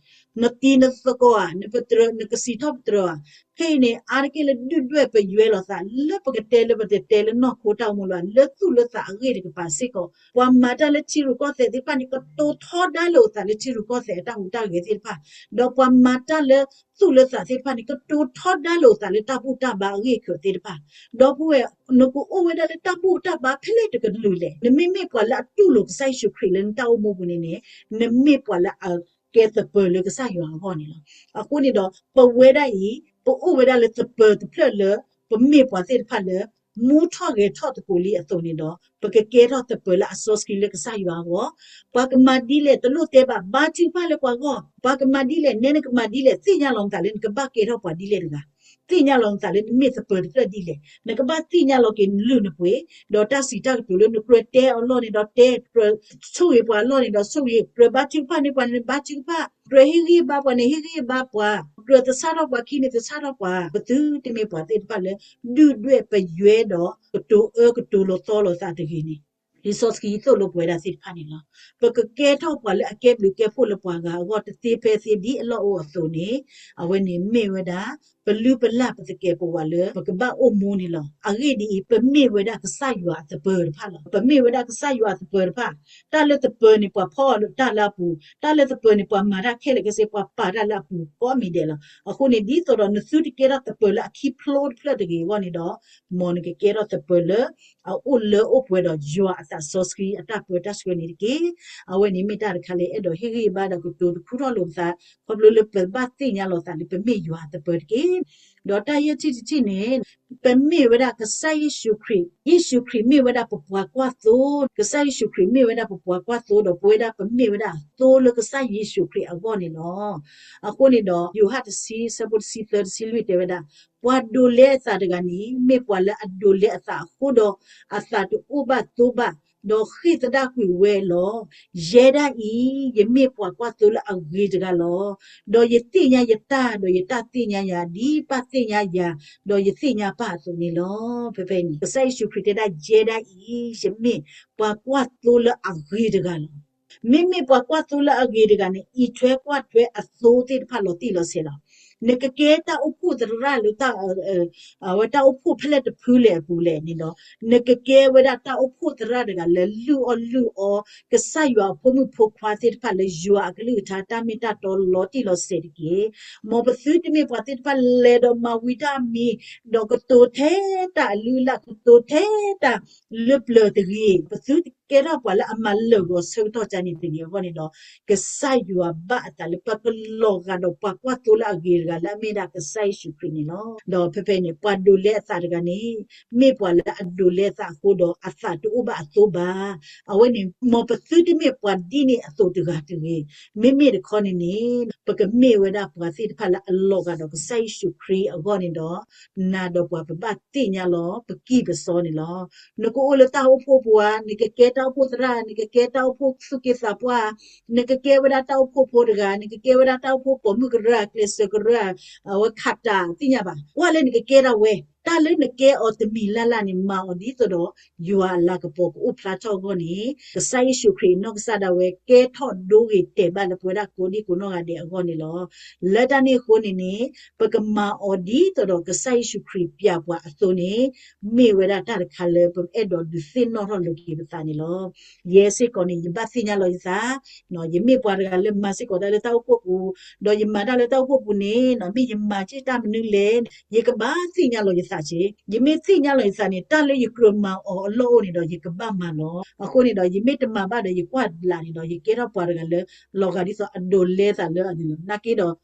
နတံၤနသကိးဧါ, နပတြၢၤ နကစံးထီၣ်ပတြၢၤဧါ. ဖဲအံၤန့ၣ် အါတက့ၢ်လၢဒုၣ်ဒွဲၣ်ပယွဲလီၤသး လၢပကတဲလၢပတတဲလၢနီၢ်ခိတၢ်အိၣ်မူလီၤ. လၢသူၣ်လၢသးအဂ့ၢ်တကပၤစ့ၢ်ကီး ပှၤမၤတၢ်လၢထံရူၢ်ကီၢ်သဲးသ့ၣ်တဖၣ်န့ၣ် ကတိၤထီဒါလိာ်အသးလၢထံရူၢ်ကီၢ်သဲးအတၢ်ဟူးတၢ်ဂဲၤသ့ၣ်တဖၣ်, ဒီးပှၤမၤတၢ်လၢသူၣ်လၢသးသ့ၣ်တဖၣ်န့ၣ် ကတိၤထီဒါလိာ်အသးလၢတၢ်ဘူၣ်တၢ်ဘါအဂ့ၢ်အကျိၤသ့ၣ်တဖၣ်. ဒီပုၢ်ဝဲၢ်, နကအိၣ်ဝဲဒၣ်လၢတၢ်ဘူၣ်တၢ်ဘါဖဲလဲၣ်တကလုာ်လဲၣ်, နမ့မ့ၢ်ပှၤလၢအတူၢ်လိာ်ကစၢ်ယ့ၣ်ၡူးခရံာ်လၢနတၢ်အိၣ်မူပူၤန့ၣ်န့ၣ် နမ့ၢ်ပှၤလၢအကဲသပၢၤလၢကစၢ်ယွၤအဂီၢ်န့ၣ်လီၤ. အဃိန့ၣ်ဒီး ပဝဲဒၣ်အံၤ ပအိၣ်ဝဲဒၣ်လၢသပၢၤတဖျၢၣ်လၢ ပမ့ၢ်ပှၤသ့ၣ်တဖၣ်လၢ မူထီၣ်ဂဲၤထီၣ်သကိးလံအသိးန့ၣ်ဒီး ပကကဲထီၣ်သပၢၤလၢအစီဆှံလၢကစၢ်ယွၤအဂီၢ်, ပှၤကမၤဒ်လဲၣ် တလိၣ်တဲဘၣ်, ဘါထုကဖၣ်လၢပှၤဂီၢ်, ပှၤကမၤဒ်လဲၣ် နဲနကမၤဒ်လဲၣ် သ့ၣ်ညါလီၤနသးလၢနကဘၣ်ကဲထီၣ်ပှၤဒ်လဲၣ်တဂၤ, သ့ၣ်ညါလီၤနသးလၢနမ့ၢ်သပၢၤတဖျၢၣ်ဒ်လဲၣ်, နကဘၣ်သ့ၣ်ညါလီၤက့ၤနလုၢ်နပှ့ၤ, ဒီးတၢ်စံးတၢ်ကတိၤလၢနကြၢးတဲအီၤအလီၢ်န့ၣ်ဒီးတဲ, ကြၢးဆိၣ်ဂ့ၤပှၤအလီၢ်န့ၣ်ဒီးဆိၣ်ဂ့ၤ, ကြၢးဘါထုကဖၣ်န့ၢ်ပှၤန့ၣ်ဘါထုကဖၣ်, ကြၢးဟ့ၣ်ဂံၢ်ဟ့ၣ်ဘါပှၤန့ၣ်ဟ့ၣ်ဂံၢ်ဟ့ၣ်ဘါပှၤ, ကြၢးသဆၣ်ထီၣ်ပှၤခံန့ၣ်သဆၣ်ထီၣ်ပှၤ, ပသုတမ့ၢ်ပှၤသ့ၣ်တဖၣ်လၢ ဒုၣ်ဒွဲၣ်ပယွဲဒီး ကတိၤအၢကတိၤလီၤသီလီၤသးတဂ့ၤန့ၣ် လံာ်စီဆှံသိၣ်လိပှၤဝဲဒၣ်သ့ၣ်တဖၣ်န့ၣ်လီၤ. ပကကဲထီၣ်ပှၤလၢအကဲဘျုးကဲဖှိၣ်လၢပှၤဂၤအဂီၢ်တသ့ဖဲသ့ဒ်အလီၢ်အိၣ်အသိးန့ၣ်, အဝဲန့ၣ်မ့ၢ်ဝဲဒၣ် ပလုၢ်ပလၢ်ပသကဲးပဝးလၢပကဘၣ်အိၣ်မူန့ၣ်လီၤ. အဂ့ၢ်ဒ်အံၤ, ပမ့ၢ်ဝဲဒၣ်ကစၢ်ယွၤအသပၢၤတဖၣ်လီၤ. ပမ့ၢ်ဝဲဒၣ်ကစၢ်ယွၤအသပၢၤတဖၣ်, တၢ်လၢသပၢၤန့ၣ် ပှၤဖီအီၤလၢတၢ်လၢအပူၤ, တၢ်လၢသပၢၤန့ၣ် ပှၤမၤတၢ်ခဲလၢာ်ခဲဆ့ ပှၤပာ်တၢ်လၢအပူၤကိးမံၤဒဲးလီၤ. အဃိန့ၣ် ဒ်သိးဒီးနသုတကဲထီၣ်သပၢၤလၢအခံဖျိတဖျၢၣ်တဂ့ၤအဂီၢ်န့ၣ်ဒီး, မ်နကကဲထီၣ်သပၢၤလၢ အအိၣ်လၢအိၣ်ပှဲၤဒီးယွၤအသးစီဆှံအတၢ်ပၢတၢ်ဆှၢန့ၣ်တက့ၢ်. အဝဲန့ၣ်မ့ၢ်တၢ်တခါလၢအဲၣ်ဒိးဟ့ၣ်ဂံၢ်ဟ့ၣ်ဘါဒီးကတိၤတခူထီၣ်လိာ်ပသး, ခီဖျိလၢပဘၣ်သ့ၣ်ညါလီၤသးလၢပမ့ၢ်ယွၤအသပၢၤတက့ၢ်. ဒီးတၢ်ယဲၢ်ထံၣ်တထံၣ်န့ၣ်, ပမ့ၢ်ဝဲဒၣ်ကစၢ်ယ့ၣ်ၡူးခရံာ်, ယ့ၣ်ၡူးခရံာ်မ့ၢ်ဝဲဒၣ်ပပှၤကွၢ်သိ, ကစၢ်ယ့ၣ်ၡူးခရံာ်မ့ၢ်ဝဲဒၣ်ပပှၤကွၢ်သိ ဒီးပဝဲဒၣ်ပမ့ၢ်ဝဲဒၣ်သိလၢကစၢ်ယ့ၣ်ၡူးခရံာ်အဂီၢ်န့ၣ်လီၤ. အဃိန့ၣ်ဒီး ယိၤဟၣ်တဆံ အဆၢဖိတဆံသၢ တဆံလွံၢ်တဲဝဲဒၣ်, ပှၤဒိးလဲအသးတဂၤန့ၣ် မ့ၢ်ပှၤလၢအဒိးလဲအသးအဃိဒီး အသးတအိၣ်ဘၣ်သိဘၣ်, ဒီးဃ့ၢ်သဒၣ်ကွံာ်ဝဲလီၤ. ယဲဒၣ်အံၤ ယမ့ၢ်ပှၤကွၢ်သိလၢအဂ့ၤတဂၤလီၤ. ဒီးယသ့ၣ်ညါယတၢ်, ဒီးယတၢ်သ့ၣ်ညါယၤ ဒ်ပၢ်သ့ၣ်ညါယၤ, ဒီးယသ့ၣ်ညါပၢ်အသိးန့ၣ်လီၤ. ဖဲဖဲန့ၣ် ကစၢ်ယ့ၣ်ၡူးခရံာ်တဲဒၣ် ယဲဒၣ်အံၤ ယမ့ၢ်ပှၤကွၢ်သိလၢအဂ့ၤတဂၤလီၤ. မ့မ့ၢ်ပှၤကွၢ်သိလၢအဂ့ၤတဂၤန့ၣ် အံးထွဲကွၢ်ထွဲအသိသ့ၣ်တဖၣ်လီၤတံၢ်လီၤဆဲးလီၤ. နကကဲတၢ်အိၣ်ဖှိၣ်သရၣ်လၢ အဝဲတၢ်အိၣ်ဖှိၣ်ဖဲလဲၣ်တဖုလဲၣ်အပူၤလဲၣ်န့ၣ်ဒီး, နကကဲဝဲဒၣ်တၢ်အိၣ်ဖှိၣ်သရၣ်တဂၤလၢလုၢ်အီၣ်လုၢ်အီ ကစၢ်ယွၤအဖိမုၣ်ဖိခွါသ့ၣ်တဖၣ်လၢယွၤအကလုၢ်ကထါတၢ်မ့ၢ်တၢ်တီလီၤတံၢ်လီၤဆဲးတက့ၢ်. မ်ပသုတမ့ၢ်ပှၤသ့ၣ်တဖၣ်လဲၤဒီးမၤဝံၤတၢ်မံၤ, ဒီးကတိၤထဲတၢ်အလုၢ်အလၢ်, ကတိၤထဲတၢ်လၢပျၢၤတဂ့ၤ. ပသုတကဲထီၣ်ပှၤလၢအမၤလၢာ်ဂီၤဆၢကတီၢ်ကန့ၣ်တဂ့ၤအဂီၢ်န့ၣ်ဒီး, ကစၢ်ယွၤဘၣ်အသးလၢပကလီၤဂာ်ဒီးပှၤကွၢ်သိလၢအဂ့ၤတဂၤလၢအမ့ၢ်ဒၣ်ကစၢ်ယ့ၣ်ၡူးခရံာ်န့ၣ်လီၤ. ဒီးဖဲဖဲန့ၣ် ပှၤဒိးလဲအသးတဂၤန့ၣ် မ့ၢ်ပှၤလၢအဒိးလဲအသးအဃိဒီးအသးတအိၣ်ဘၣ်အသိဘၣ်. အဝဲန့ၣ် မ်ပသုတမ့ၢ်ပှၤဒ်န့ၣ်အသိးတဂၤတဂ့ၤ. မ့မ့ၢ်တခီန့ၣ်န့ၣ် ပကမ့ၢ်ဝဲဒၣ်ပှၤသ့ၣ်တဖၣ်လၢအလီၤဂာ်ဒီးကစၢ်ယ့ၣ်ၡူးခရံာ်အဂီၢ်န့ၣ်ဒီး, နၤဒီးပှၤပဘၣ်သ့ၣ်ညါလီၤ ပကံၢ်ပစီန့ၣ်လီၤ. နကအိၣ်လၢတၢ်အိၣ်ဖှိၣ်ပူၤဧါ, နကကဲတၢ်အိၣ်ဖှိၣ်သရၣ်, နကကဲတၢ်အိၣ်ဖှိၣ်သူၣ်က့သးပှၢ်, နကကဲဝဲဒၣ်တၢ်အိၣ်ဖှိၣ်ဖိတဂၤ, နကကဲဝဲဒၣ်တၢ်အိၣ်ဖှိၣ်ပိာ်မုၣ်ကရၢ, ကျဲးစၢးကရၢ, အဝဲခးတးသ့ၣ်ညါဘၣ်. ကွၢ်လၢနကကဲဒၣ်ဝဲ, တၢ်လၢနကဲအီၤတမံၤလၢ်လၢ်န့ၣ် မၤအီၤဒ်သိးဒီး ယွၤအလၤကပီၤကအိၣ်ဖျါထီၣ်အဂီၢ်န့ၣ်, ကစၢ်ယ့ၣ်ၡူးခရံာ်အနီၢ်ကစၢ်ဒၣ်ဝဲ ကဲထီၣ်ဒိဂ့ၤတဲာ်ဘၣ်လၢပဝဲဒၣ်ကိးဒံကိးနီၢ်ဂၤဒဲးအဂီၢ်န့ၣ်လီၤ. လၢတၢ်န့ၣ်အဃိန့ၣ်န့ၣ်, ပကမၤအီၤဒ်သိးဒီးကစၢ်ယ့ၣ်ၡူးခရံာ်ပျဲပှၤအသိးန့ၣ်, မ့ၢ်ဝဲဒၣ်တၢ်တခါလၢပအဲၣ်ဒိးဒုးသ့ၣ်နီၣ်ထီၣ်လိာ်က့ၤပသးန့ၣ်လီၤ. ယဲစ့ၢ်ကီးန့ၣ် ယဘၣ်သ့ၣ်ညါလီၤယသး, ယမ့ၢ်ပှၤတဂၤလၢမၤစ့ၢ်ကီးတၢ်လၢတၢ်အိၣ်ဖှိၣ်ပူၤ, ဒီးယမၤတၢ်လၢတၢ်အိၣ်ဖှိၣ်ပူၤန့ၣ် မ့ၢ်ယမၤစ့ၢ်တၢ်မနုၤလဲၣ်, ယကဘၣ်သ့ၣ်ညါလီၤယသး. ယမ့ၢ်သ့ၣ်ညါလီၤယသးန့ၣ် တၢ်လၢယကြၢးမၤအီၤအလီၢ်အိၣ်န့ၣ်ဒီး ယကဘၣ်မၤလီၤ. အဃိန့ၣ်ဒီး ယမ့ၢ်တမၤဘၣ်ဒီး ယကွၢ်လၢ်န့ၣ်ဒီး ယကဲထီၣ်ပှၤတဂၤလၢ လီၤဂာ်ဒ်သိးအဒိးလဲသးလၢအန့ၣ်လီၤ. နာ်က့ဒီး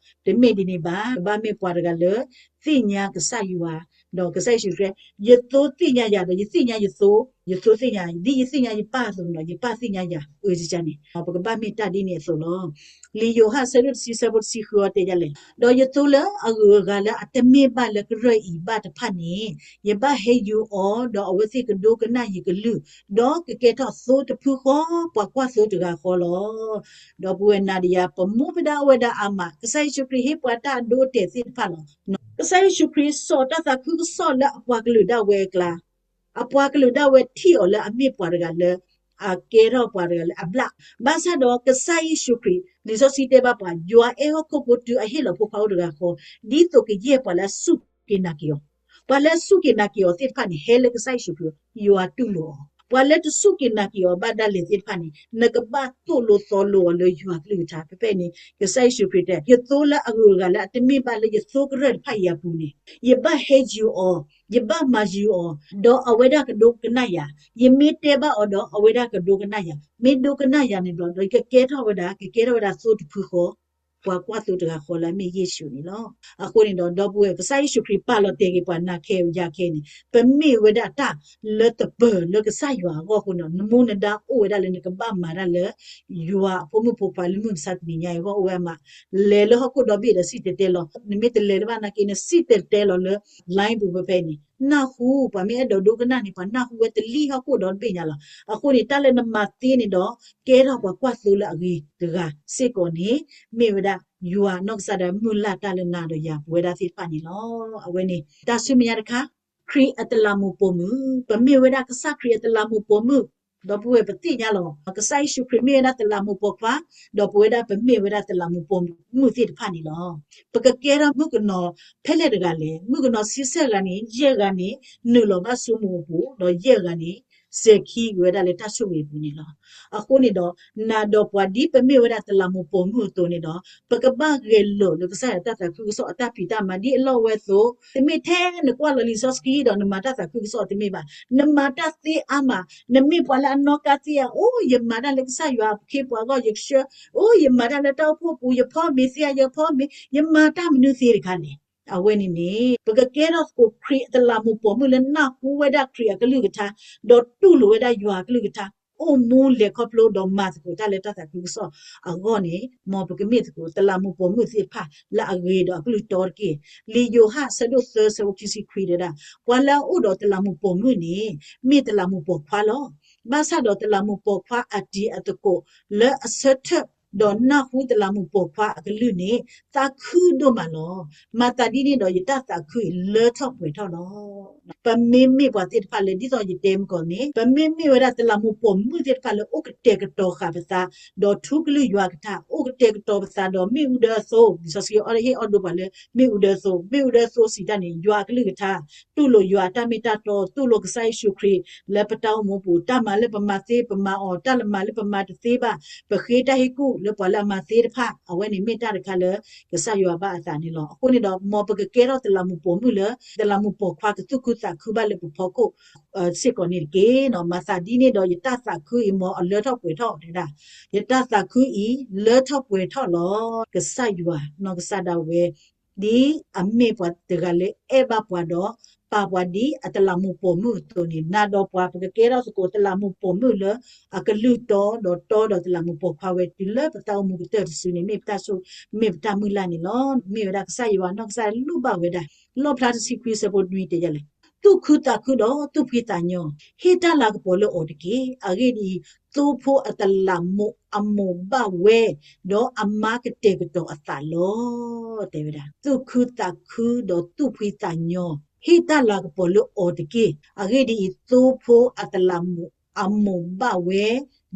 တမ့ၢ်ဒ်န့ၣ်ဘၣ်, ကဘၣ်မ့ၢ်ပှၤတဂၤလၢ သ့ၣ်ညါကစၢ်ယွၤ ဒီးကစၢ်ယ့ၣ်ၡူးခရံာ်, ယသိသ့ၣ်ညါယၤဒီး ယသ့ၣ်ညါယသိ, ယသိသ့ၣ်ညါ ဒ်ယသ့ၣ်ညါယပၢ်အသိးန့ၣ်ဒီး ယပၢ်သ့ၣ်ညါယၤ, အန့ၣ် ပကဘၣ်မ့ၢ်တၢ်ဒ်န့ၣ်အသိးလီၤ. လံာ်ယိၤဟၣ်အဆၢဒိၣ်တဆံ အဆၢဖိတဆံဃုအံၤတဲဒ်လဲၣ်, ဒီးယသိလၢအဂုၤအဂၤလၢအတမ့ၢ်ဘၣ်လၢကရၢၢ်အံၤဘၣ်တဖၣ်န့ၣ်, ယဘၣ်ဟဲယူၤအီၤ, ဒီးအဝဲသ့ၣ်ကဒိကနၣ်ယကလုၢ်, ဒီးကကဲထီၣ်သိတဖုဃီ, ပှၤကွၢ်သိတဂၤဃီလီၤ. ဒီပုၢ်ဝဲၢ်နၤဒီးယၤ ပမူပဒါအိၣ်ဝဲဒၣ်အါမး, ကစၢ်ယ့ၣ်ၡူးခရံာ်ဟ့ၣ်ပှၤတၢ်အဒိအတဲာ်သ့ၣ်တဖၣ်လီၤ. ကစၢ်ယ့ၣ်ၡူးခရံာ်စိာ်တၢ်သးခုကစီၣ်လၢအပှၤကလုာ်ဒၣ်ဝဲအကျါ, အပှၤကလုာ်ဒၣ်ဝဲထံၣ်အီၤလၢအမ့ၢ်ပှၤတဂၤလၢ အကဲထီၣ်ပှၤတဂၤလၢအဘျၣ်, ဘၣ်ဆၣ်ဒီးကစၢ်ယ့ၣ်ၡူးခရံာ် လံာ်စီဆှံတဲဘၣ်ပှၤ, ယွၤအဲၣ်ဟီၣ်ခိၣ်ဖိတုၤအဟ့ၣ်လီၤဖိခွါအိၣ်တဂၤဃီ, ဒ်သိးကယဲၢ်ပှၤလၢအစူၢ်က့ၤနာ်က့ၤအီၤ, ပှၤလၢအစူၢ်က့ၤနာ်က့ၤအီၤသ့ၣ်တဖၣ်န့ၣ် ဟဲလၢကစၢ်ယ့ၣ်ၡူးခရံာ်, ယွၤတူၢ်လိာ်အီၤ. ပှၤလၢတစူၢ်က့ၤနာ်က့ၤအီၤဘၣ်ဒၣ်လဲာ်သ့ၣ်တဖၣ်န့ၣ် နကဘၣ်သိၣ်လိသီလိအီၤလၢယွၤကလုၢ်ကထါ. ဖဲဖဲအံၤန့ၣ် ကစၢ်ယ့ၣ်ၡူးခရံာ်တဲ ယသိလၢအဂုၤအဂၤလၢအတမ့ၢ်ဘၣ်လၢယသိကရၢၢ်တဖၣ်အံၤအပူၤန့ၣ်, ယဘၣ်ဟဲယူၤအီၤ, ယဘၣ်မၤယူၤအီၤ, ဒီးအဝဲဒၣ်ကဒိကနၣ်ယၤ, ယမ့ၢ်တဲဘၣ်အီၤဒီး အဝဲဒၣ်ကဒိကနၣ်ယၤ, မ့ၢ်ဒိကနၣ်ယၤန့ၣ်ဒီး ဒီးကကဲထီၣ်ဝဲဒၣ်, ကကဲထီၣ်ဝဲဒၣ်သိတဖုဃီ, ပှၤကွၢ်သိတဂၤဃီလၢအမ့ၢ်ယ့ၣ်ၡူးန့ၣ်လီၤ. အဃိန့ၣ်ဒီး ဒီပုၢ်ဝဲၢ် ကစၢ်ယ့ၣ်ၡူးခရံာ်ပာ်လီၤတဲာ်က့ၤပှၤနၤခဲအံၤယၤခဲအံၤန့ၣ် ပမ့ၢ်ဝဲဒၣ်တၢ်လၢတပၢၤလၢကစၢ်ယွၤအဂီၢ်အဃိန့ၣ် နမူနဒါအိၣ်ဝဲဒၣ်လၢနကဘၣ်မၤတၢ်လၢ ယွၤအဖိမုၣ်ဖိခွါလၢမုၢ်မဆါတနံၤညါအံၤအဂီၢ်အိၣ်ဝဲမး, လဲၤလၢဟီၣ်ခိၣ်ဒီဘ့ၣ်ဒီးစံၣ်တဲၤတဲလီၤ. နမ့ၢ်တလဲၤတဘၣ်နာ်က့ နစံၣ်တဲၤတဲလီၤလၢ line ပူၤဖဲဖဲအံၤန့ၣ် နၢ်ဟူ, ပှၤမ့ၢ်အဲၣ်ဒိးဒိကနၣ်န့ၣ် ပှၤနၢ်ဟူဝဲတလံၣ်ဟီၣ်ခိၣ်ဒီဘ့ၣ်ညါလီၤ. အဃိန့ၣ် တၢ်လၢနမၤသ့န့ၣ်ဒီး ကဲထီၣ်ပှၤကွၢ်သိလၢအဂ့ၤတဂၤစ့ၢ်ကီးန့ၣ် မ့ၢ်ဝဲဒၣ် ယွၤနီၢ်ကစၢ်ဒၣ်မုၢ်လၢ်တၢ်လၢနၤဒီးယၤပဝဲဒၣ်သ့ၣ်တဖၣ်န့ၣ်လီၤ. အဝဲန့ၣ် တၢ်ဆူမဲာ်ညါတခါ, ခရံာ်အတလးမူးပိာ်မုၣ်, ပမ့ၢ်ဝဲဒၣ်ကစၢ်ခရံာ်အတလးမူးပိာ်မုၣ်, ဒီပုၢ်ဝဲၢ်ပသ့ၣ်ညါလီၤ. ကစၢ်ယ့ၣ်ၡူးခရံာ်မ့ၢ်ဝဲဒၣ်တလးမူးပိာ်ခွါ, ဒီးပဝဲဒၣ်ပမ့ၢ်ဝဲဒၣ်တလးမူးပိာ်မုၣ်သ့ၣ်တဖၣ်န့ၣ်လီၤ. ပကကဲထီၣ်မုၣ်ကနီၤဖဲလဲၣ်တဂၤလဲၣ်. မုၣ်ကနီၤဆံဆဲၣ်ဂၤန့ၣ် ယဲၢ်ဂၤန့ၣ် နုာ်လီၤဘၣ်စိမိၤအပူၤ, ဒီးယဲၢ်ဂၤန့ၣ် စဲၤခံက့ၤဝဲဒၣ်လၢတၢ်ဆိၣ်ဂ့ၤအပူၤန့ၣ်လီၤ. အဃိန့ၣ်ဒီး နၤဒီးပှၤဒ်ပမ့ၢ်ဝဲဒၣ်တလးမူးပိာ်မုၣ်အသိးန့ၣ်ဒီး ပကဘၣ်ဂဲၤလိာ်လၢကစၢ်ယွၤတၢ်သးခုကစီၣ်အတၢ်ဖံးတၢ်မၤဒ်အလီၢ်ဝဲအသိး, တမ့ၢ်ထဲနကွၢ်လီၤလံာ်စီဆှံဒီးနမၤတၢ်သးခုကစီၣ်တမ့ၢ်ဘၣ်. နမၤတၢ်သ့အါမး, နမ့ၢ်ပှၤလၢအနီၣ်ကါသ့ဧါ, အိၣ် ယမၤတၢ်လၢကစၢ်ယွၤအခ့အပှၤအဂီၢ် ယဆှၢ, အိၣ် ယမၤတၢ်လၢတၢ်အိၣ်ဖှိၣ်ပူၤ ယဖီမ့ၤသ့ဧါ ယဖီမ့ၤ ယမၤတၢ်မနုၤသ့တခါန့ၣ်, အဝဲန့ၣ်န့ၣ် ပကကဲထီၣ်သကိးခရံာ်အတလးမူးပိာ်မုၣ်လၢနၢ်ဟူဝဲဒၣ်ခရံာ်အကလုၢ်ကထါ, ဒီးတူၢ်လိာ်ဝဲဒၣ်ယွၤအကလုၢ်ကထါ, အိၣ်မူလဲၤခီဖျိဒီးမၤသကိးတၢ်လၢတၢ်သးခုကစီၣ်အဂီၢ်န့ၣ်, မ်ပကမ့ၢ်သကိးတလးမူးပိာ်မုၣ်သ့ၣ်တဖၣ်လၢအဂ့ၤဒီးအကလုၢ်တီတက့ၢ်. လံာ်ယိၤဟၣ်အဆၢဒိၣ်သၢ အဆၢဖိခံဆံခွံတဲဒၣ်, ပှၤလၢအအိၣ်ဒီးတလးမူးပိာ်မုၣ်န့ၣ် မ့ၢ်တလးမူးပိာ်ခွါလီၤ. ဘၣ်ဆၣ်ဒီးတလးမူးပိာ်ခွါအတံၤအသကိးလၢအဆၢထၢၣ် ဒီးနၢ်ဟူတလးမူးပိာ်ခွါအကလုၢ်န့ၣ် သးခုဒိၣ်မးလီၤ. မၤသးဒ်န့ၣ်ဒီးယတၢ်သးခုအံၤလၢထီၣ်ပှဲၤထီၣ်လီၤ. ပမ့မ့ၢ်ပှၤသ့ၣ်တဖၣ်လၢ ဒ်သိးယတဲမုၢ်ကီၢ်န့ၣ် ပမ့မ့ၢ်ဝဲဒၣ်တလးမူးပိာ်မုၣ်သ့ၣ်တဖၣ်လၢအိၣ်ကတဲာ်ကတီၤဃာ်ပသး, ဒီးထူကလုၢ်ယွၤကထါ, အိၣ်ကတဲာ်ကတီၤပသးဒီးမ့ၣ်အူဒၢအသိ, လံာ်စီဆှံအီၤဟ့ၣ်အီၣ်ဒိပှၤလၢ မ့ၣ်အူဒၢအသိ, မ့ၣ်အူဒၢအသိစံးတၢ်န့ၣ် ယွၤအကလုၢ်ကထါ, တူၢ်လိာ်ယွၤအတၢ်မ့ၢ်တၢ်တီ, တူၢ်လိာ်ကစၢ်ယ့ၣ်ၡူးခရံာ်လၢပတၢ်အိၣ်မူပူၤ, တၢ်မၤလၢပမၤသ့ပမၤအီၤ, တၢ်လၢမၤလၢပမၤတသ့ဘၣ်, ပဃ့တၢ်ဟ့ၣ်ကူၣ်လၢပှၤလၢအမၤသ့တဖၣ်, အဝဲန့ၣ်မ့ၢ်တၢ်တခါလၢ ကစၢ်ယွၤဘၣ်အသးန့ၣ်လီၤ. အဃိန့ၣ်ဒီး မ်ပကကဲထီၣ်တလးမူးပိာ်မုၣ်လၢ တလးမူးပိာ်ခွါကသူၣ်ခုသးခုဘၣ်လၢပဖီခိၣ် စ့ၢ်ကီးန့ၣ်တက့ၢ်. မၤသးဒ်န့ၣ်ဒီး ယတၢ်သးခုအံၤ မ်အလၢထီၣ်ပှဲၤထီၣ်တဲဒၣ်, ယတၢ်သးခုအံၤ လၢထီၣ်ပှဲၤထီၣ်လီၤ. ကစၢ်ယွၤနီၢ်ကစၢ်ဒၣ်ဝဲ ဒ်အမ့ၢ်ပှၤတဂၤလၢအဲၣ်ဘၣ်ပှၤဒီး ပာ်ပှၤဒ်အတလးမူးပိာ်မုၣ်အသိးန့ၣ်, နၤဒီးပှၤ ပကကဲထီၣ်သကိးတလးမူးပိာ်မုၣ်လၢအကလုၢ်တီ ဒီးတီဒီးတလးမူးပိာ်ခွါဝဲ တုၤလၢပသးအိၣ်မူကတၢၢ်တစုန့ၣ် မ့ၢ်ပတၢ်ဆိၣ်, မ့ၢ်ပတၢ်မုၢ်လၢ်န့ၣ်လီၤ. မ့ၢ်ဝဲဒၣ်ကစၢ်ယွၤနီၢ်ကစၢ်လိၣ်ဘၣ်ဝဲဒၣ် လီၣ်ဖျါတဆံခွံ အဆၢဖိနွံတဲဒ်လဲၣ်, သူၣ်ခုသးခုဒီးသူၣ်ဖှံသးညီ, ဟ့ၣ်တၢ်လၤကပီၤလၢအီၤတက့ၢ်. အဂ့ၢ်ဒ်အံၤ, သိဖိအတလးမူးအမိၢ်ဘၣ်ဝဲ, ဒီးအမါကတဲာ်ကတီၤအသးလီၤ. တဲဝဲဒၣ် သူၣ်ခုသးခုဒီးသူၣ်ဖှံသးညီ, ဟ့ၣ်တၢ်လၤကပီၤလၢအီၤတက့ၢ်. အဂ့ၢ်ဒ်အံၤ, သိဖိအတလးမူးအမိၢ်ဘၣ်ဝဲ,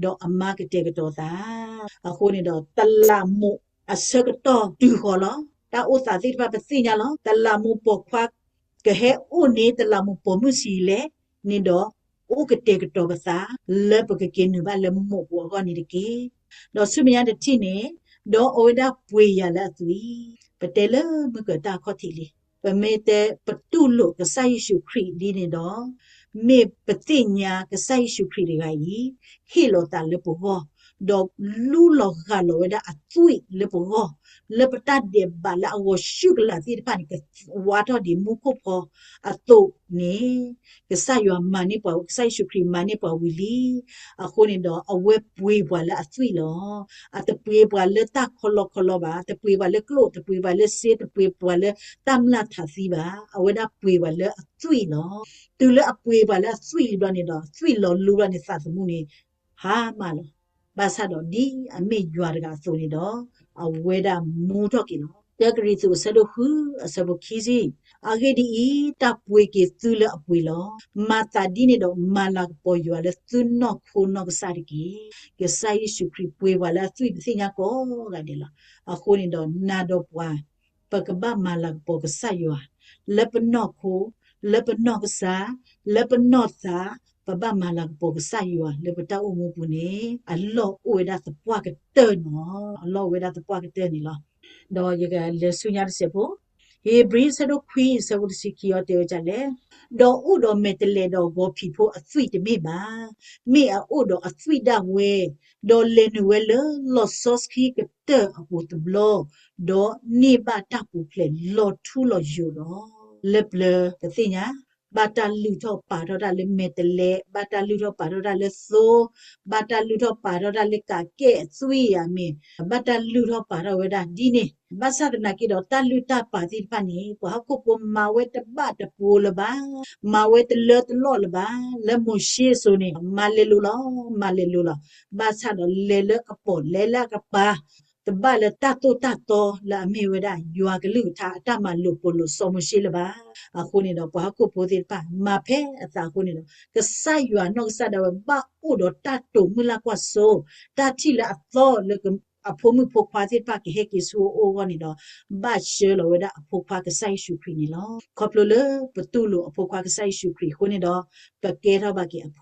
ဒီးအမါကတဲာ်ကတီၤသး. အဃိန့ၣ်ဒီး တလးမူးအဆၢကတီၢ်တုၤဃီၤလီၤ. တၢ်အိၣ်သးသ့ၣ်တဖၣ်ပသ့ၣ်ညါလီၤ. တလးမူးပိာ်ခွါ ကဟဲအိၣ်န့ၣ် တလးမူးပိာ်မုၣ်ဆံးလဲၣ်န့ၣ်ဒီး အိၣ်ကတဲာ်ကတီၤပသး လၢပကက့ၤနုာ်ဘၣ်လၢမိၢ်ပူၤအဂီၢ်န့ၣ်တက့ၢ်. ဒီးဆူမဲာ်ညါတထံၣ်န့ၣ်, ဒီးအဝဲဒၣ်ပှ့ၤယၤလၢအသွံၣ်, ပတဲလၢမုၢ်ကၢၤတၢ်အခီၣ်ထံးလံ. ပမ့ၢ်တဲပတူၢ်လိာ်ကစၢ်ယ့ၣ်ၡူးခရံာ်ဒ်န့ၣ်ဒီး, မ့ၢ်ပသ့ၣ်ညါကစၢ်ယ့ၣ်ၡူးခရံာ်တဂၤအံၤ ဟ့ၣ်လီၤသးလၢပဂီၢ်, ဒီးလူလီၤဂၢ်လီၤဝဲဒၣ်အသွံၣ်လၢပဂီၢ်, လၢပတၢ်ဒဲးဘးလၢအဂီၤဆူၣ်ကလာ်သ့ၣ်တဖၣ်န့ၣ် ကဝါထီၣ်ဒံးမူခိၣ်ဖီအသိးန့ၣ်, ကစၢ်ယွၤမၤန့ၢ်ပှၤ, ကစၢ်ယ့ၣ်ၡူးခရံာ်မၤန့ၢ်ပှၤဝံၤလံ. အဃိန့ၣ်ဒီး အဝဲပှ့ၤပှၤလၢအသွံၣ်လီၤ. အတပှ့ၤပှၤလၢတၢ်ခီလီခီလီဘၣ်, တပှ့ၤပှၤလၢကျိၣ်, တပှ့ၤပှၤလၢစ့, တပှ့ၤပှၤလၢတၢ်မျၢ်ထးသံဘၣ်, အဝဲဒၣ်ပှ့ၤပှၤလၢအသွံၣ်လီၤ. တုၤလၢအပှ့ၤပှၤလၢအသွံၣ်လံဘျီန့ၣ်ဒီး သွံၣ်လီၤလူဘျီန့ၣ် သးသမူန့ၣ် ဟါမၢ်လီၤ. ဘၣ်ဆၣ်ဒီးဒ်အမ့ၢ်ယွၤတဂၤအသိးန့ၣ်ဒီး အဝဲဒၣ်မူထီၣ်က့ၤလီၤ. တၢကရံၣ်သူး အဆၢဒိၣ်ဃု အဆၢဖိခံဆံ, အဂ့ၢ်ဒ်အံၤ, တၢ်ပှ့ၤက့ၤသုလၢအပှ့ၤလီၤ. မၤသးဒ်န့ၣ်ဒီး မၤလၤကပီၤယွၤလၢသုနီၢ်ခိနီၢ်ကစၢ်တက့ၢ်. ကစၢ်ယ့ၣ်ၡူးခရံာ်ပှ့ၤပှၤလၢအသွံၣ် ပသ့ၣ်ညါကိးဂၤဒဲးလီၤ. အဃိန့ၣ်ဒီး နၤဒီးပှၤ ပကဘၣ်မၤလၤကပီၤကစၢ်ယွၤ လၢပနီၢ်ခိ, လၢပနီၢ်ကစၢ်, လၢပနီၢ်သး, ပဘၣ်မၤလၤကပီၤကစၢ်ယွၤလၢပတၢ်အိၣ်မူပူၤန့ၣ် အလီၢ်အိၣ်ဝဲဒၣ်သပှၢ်ကတၢၢ်နီၤ, အလီၢ်အိၣ်ဝဲဒၣ်သပှၢ်ကတၢၢ်န့ၣ်လီၤ. ဒီးယကလဲၤဆူညါတစဲးဖိ, ဧ့ၤဘြံၤ အဆၢဒိၣ်ခွံ အဆၢဖိတဆံခံအံၤတဲဝဲဒ်လဲၣ်, ဒီးအိၣ်ဒီးမဲာ်တဲးလဲးဒီးဂီၤဖံးဖိအသွံၣ်တမ့ၢ်ဘၣ်. မ့ၢ်အအိၣ်ဒီးအသွံၣ်ဒၣ်ဝဲ, ဒီးလဲၤနုာ်ဝဲလၢလီၢ်စီဆှံကတၢၢ်အပူၤတဘျီ, ဒီးန့ၢ်ဘၣ်တၢ်ပူၤဖျဲးလီၤထူလီၤယိာ်လီၤ. လၢပျၢၤပသ့ၣ်ညါ, ဘၣ်တၢ်လုၢ်ထီၣ်ပာ်ထီၣ်တၢ်လၢမဲာ်တဲးလဲး, ဘၣ်တၢ်လုၢ်ထီၣ်ပာ်ထီၣ်တၢ်လၢသိ, ဘၣ်တၢ်လုၢ်ထီၣ်ပာ်ထီၣ်တၢ်လၢကးကဲၣ်အသွံၣ်ဧါမ့ၢ်, ဘၣ်တၢ်လုၢ်ထီၣ်ပာ်ထီၣ်ဝဲဒၣ်ဒ်န့ၣ်. ဘၣ်ဆၣ်သနာ်က့ဒီး တၢ်လုၢ်တၢ်ပာ်သ့ၣ်တဖၣ်န့ၣ် ပှၤဟီၣ်ခိၣ်ဖိမၤဝဲတဘၣ်တပူၤလၢၤဘၣ်, မၤဝဲတလၢတလီၢ်လၢၤဘၣ်. လၢမိၤၡ့အစိၤန့ၣ် မၤလဲၤလိၤလီၤ, မၤလဲၤလိၤလီၤ. ဘၣ်ဆၣ်ဒီးလဲၤလၢအကပီၤ လဲၤလၢအကပၤ တဘၣ်လၢတၢ်သိၣ်တၢ်သီလၢအမ့ၢ်ဝဲဒၣ် ယွၤကလုၢ်ကထါ အတၢ်မၤလိာ်ပိာ်လိာ်စီၤမိၤၡ့လၢၤဘၣ်. အဃိန့ၣ်ဒီး ပှၤဟီၣ်ခိၣ်ဖိသ့ၣ်တဖၣ် မၤဖဲအသးအဃိန့ၣ်ဒီး ကစၢ်ယွၤနီၢ်ကစၢ်ဒၣ်ဝဲ ဘၣ်အိၣ်ဒီးတၢ်တိာ်မုၢ်လၢ်ကွၢ်စိ, တၢ်ထံၣ်လၢအသီလၢအဖိမုၣ်ဖိခွါသ့ၣ်တဖၣ်ကဟဲက့ၤဆူအအိၣ်အဂီၢ်န့ၣ်ဒီး ဘၣ်ဆှၢလီၤဝဲဒၣ်အဖိခွါကစၢ်ယ့ၣ်ၡူးခရံာ်န့ၣ်လီၤ. ခီဖျိလၢပတူၢ်လိာ်အဖိခွါကစၢ်ယ့ၣ်ၡူးခရံာ်အဃိန့ၣ်ဒီး ပကဲထီၣ်ဘၣ်က့ၤအဖိ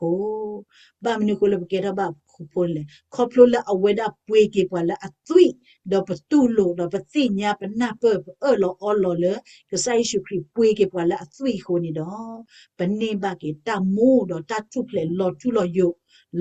ဘၣ်မနုၤအဃိလၢပကဲထီၣ်ဘၣ်အဖိလဲၣ်. ခီဖျိလၢအဝဲဒၣ်ပှ့ၤက့ၤပှၤလၢအသွံၣ်, ဒီးပတူၢ်လိာ် ဒီးပသ့ၣ်ညါ ပနၢ်ပၢၢ် ပအၢၣ်လီၤအီလီၤလၢ ကစၢ်ယ့ၣ်ၡူးခရံာ်ပှ့ၤက့ၤပှၤလၢအသွံၣ်အဃိန့ၣ်ဒီး ပန့ၢ်ဘၣ်က့ၤတၢ်မူဒီးတၢ်ထူၣ်ဖျဲးလီၤထူလီၤယိာ်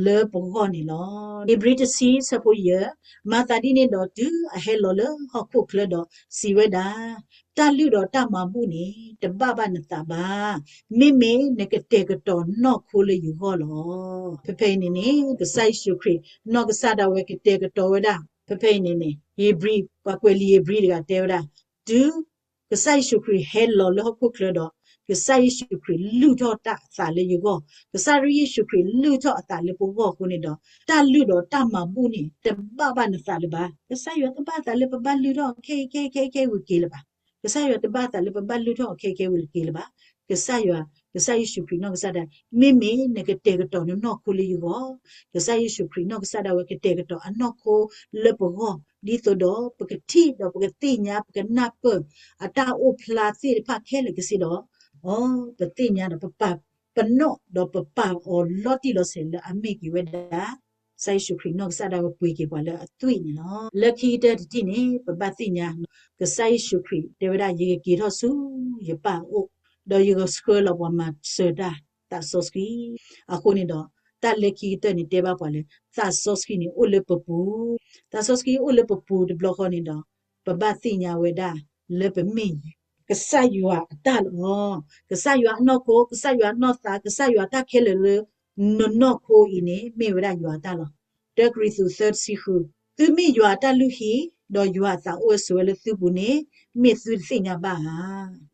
လၢပဂီၢ်န့ၣ်လီၤ. ဧ့ၤဘြံၤတဆံ ဆၢဖိယဲၢ်, မၤသးဒ်န့ၣ်ဒီးတုၤအဟဲလီၤလၢဟီၣ်ခိၣ်ချၢဒီးစံးဝဲဒၣ်, တၢ်လုၢ်ဒီးတၢ်မၤဘူၣ်န့ၣ် တဘၣ်ဘၣ်နသးဘၣ်. မ့မ့ၢ်နကတဲာ်ကတီၤနီၢ်ခိလၢယဂီၢ်လီၤ. ဖဲဖဲအံၤန့ၣ်န့ၣ် ကစၢ်ယ့ၣ်ၡူးခရံာ် နီၢ်ကစၢ်ဒၣ်ဝဲကတဲာ်ကတီၤဝဲဒၣ်, ဖဲဖဲအံၤန့ၣ်န့ၣ် ဧ့ၤဘြံၤ ပှၤကွဲးလံာ်ဧ့ၤဘြံၤတဂၤတဲဝဲဒၣ်, တုၤ ကစၢ်ယ့ၣ်ၡူးခရံာ်ဟဲလီၤလၢဟီၣ်ခိၣ်ချၢဒီး ကစၢ်ယ့ၣ်ၡူးခရံာ်လုၢ်ထီၣ်တၢ်အသးလၢယဂီၢ်, ကစၢ်ယ့ၣ်ၡူးခရံာ်လုၢ်ထီၣ်အသးလၢပဂီၢ်အဃိန့ၣ်ဒီး တၢ်လုၢ်ဒီးတၢ်မၤဘူၣ်န့ၣ် တဘၣ်ဘၣ်နသးလၢၤဘၣ်. ကစၢ်ယွၤတဘၣ်သးလၢပဘၣ်လုၢ်ထီၣ်ခဲအံၤခဲအံၤခဲအံၤခဲအံၤဝံၤက့ၤလၢၤဘၣ်. ကစၢ်ယွၤတဘၣ်သးလၢပဘၣ်လုၢ်ထီၣ်အီၤခဲအံၤခဲအံၤဝံၤက့ၤလၢၤဘၣ်. ကစၢ်ယွၤ, ကစၢ်ယ့ၣ်ၡူးခရံာ်နီၢ်ကစၢ်ဒၣ်, မ့မ့ၢ်နကတဲာ်ကတီၤနနီၢ်ခိလၢယဂီၢ်, ကစၢ်ယ့ၣ်ၡူးခရံာ်နီၢ်ကစၢ်ဒၣ်ဝဲကတဲာ်ကတီၤအနီၢ်ခိလၢပဂီၢ် ဒ်သိးဒီးပကထံၣ်ဒီးပကသ့ၣ်ညါ ပကနၢ်ပၢၢ် အတၢ်အိၣ်ဖျါသ့ၣ်တဖၣ်ခဲလၢာ်ကစ့ဒီး, အီ ပသ့ၣ်ညါဒီးပပာ်ပနီၣ်ဒီးပပာ်အီၤလီၤတံၢ်လီၤဆဲးလၢအမ့ၢ်က့ၤဝဲဒၣ် ကစၢ်ယ့ၣ်ၡူးခရံာ်နီၢ်ကစၢ်ဒၣ်ဝဲပှ့ၤက့ၤပှၤလၢအသွံၣ်န့ၣ်လီၤ. လၢခံကတၢၢ်တထံၣ်န့ၣ် ပဘၣ်သ့ၣ်ညါ ကစၢ်ယ့ၣ်ၡူးခရံာ်တဲဝဲဒၣ် ယကက့ၤထီၣ်ဆူယပၢ်အအိၣ်, ဒီးယကဆှၢလီၤပှၤမၤစၢၤတၢ်သးစီဆှံ, အဃိန့ၣ်ဒီး တၢ်လၢခံကတၢၢ်န့ၣ်တဲဘၣ်ပှၤလၢ သးစီဆှံန့ၣ်အိၣ်လၢပပူၤ, သးစီဆှံအိၣ်လၢပပူၤတဘျီဃီန့ၣ်ဒီး ပဘၣ်သ့ၣ်ညါဝဲဒၣ် လၢပမ့ၢ် ကစၢ်ယွၤအတၢ်လီၤ. ကစၢ်ယွၤအနီၢ်ခိ, ကစၢ်ယွၤအနီၢ်သး, ကစၢ်ယွၤတၢ်ခဲလၢာ်လၢ နနီၢ်ခိအံၤန့ၣ် မ့ၢ်ဝဲဒၣ်ယွၤအတၢ်လီၤ. တၢကရံၣ်သူး သၢ တဆံဃု, သုမ့ၢ်ယွၤအတၢ်လုၢ်ဟံၣ်, ဒီးယွၤအသးအိၣ်ဝဲဆိးဝဲလၢသုပူၤန့ၣ် မ့ၢ်သုတသ့ၣ်ညါဘၣ်ဧါ.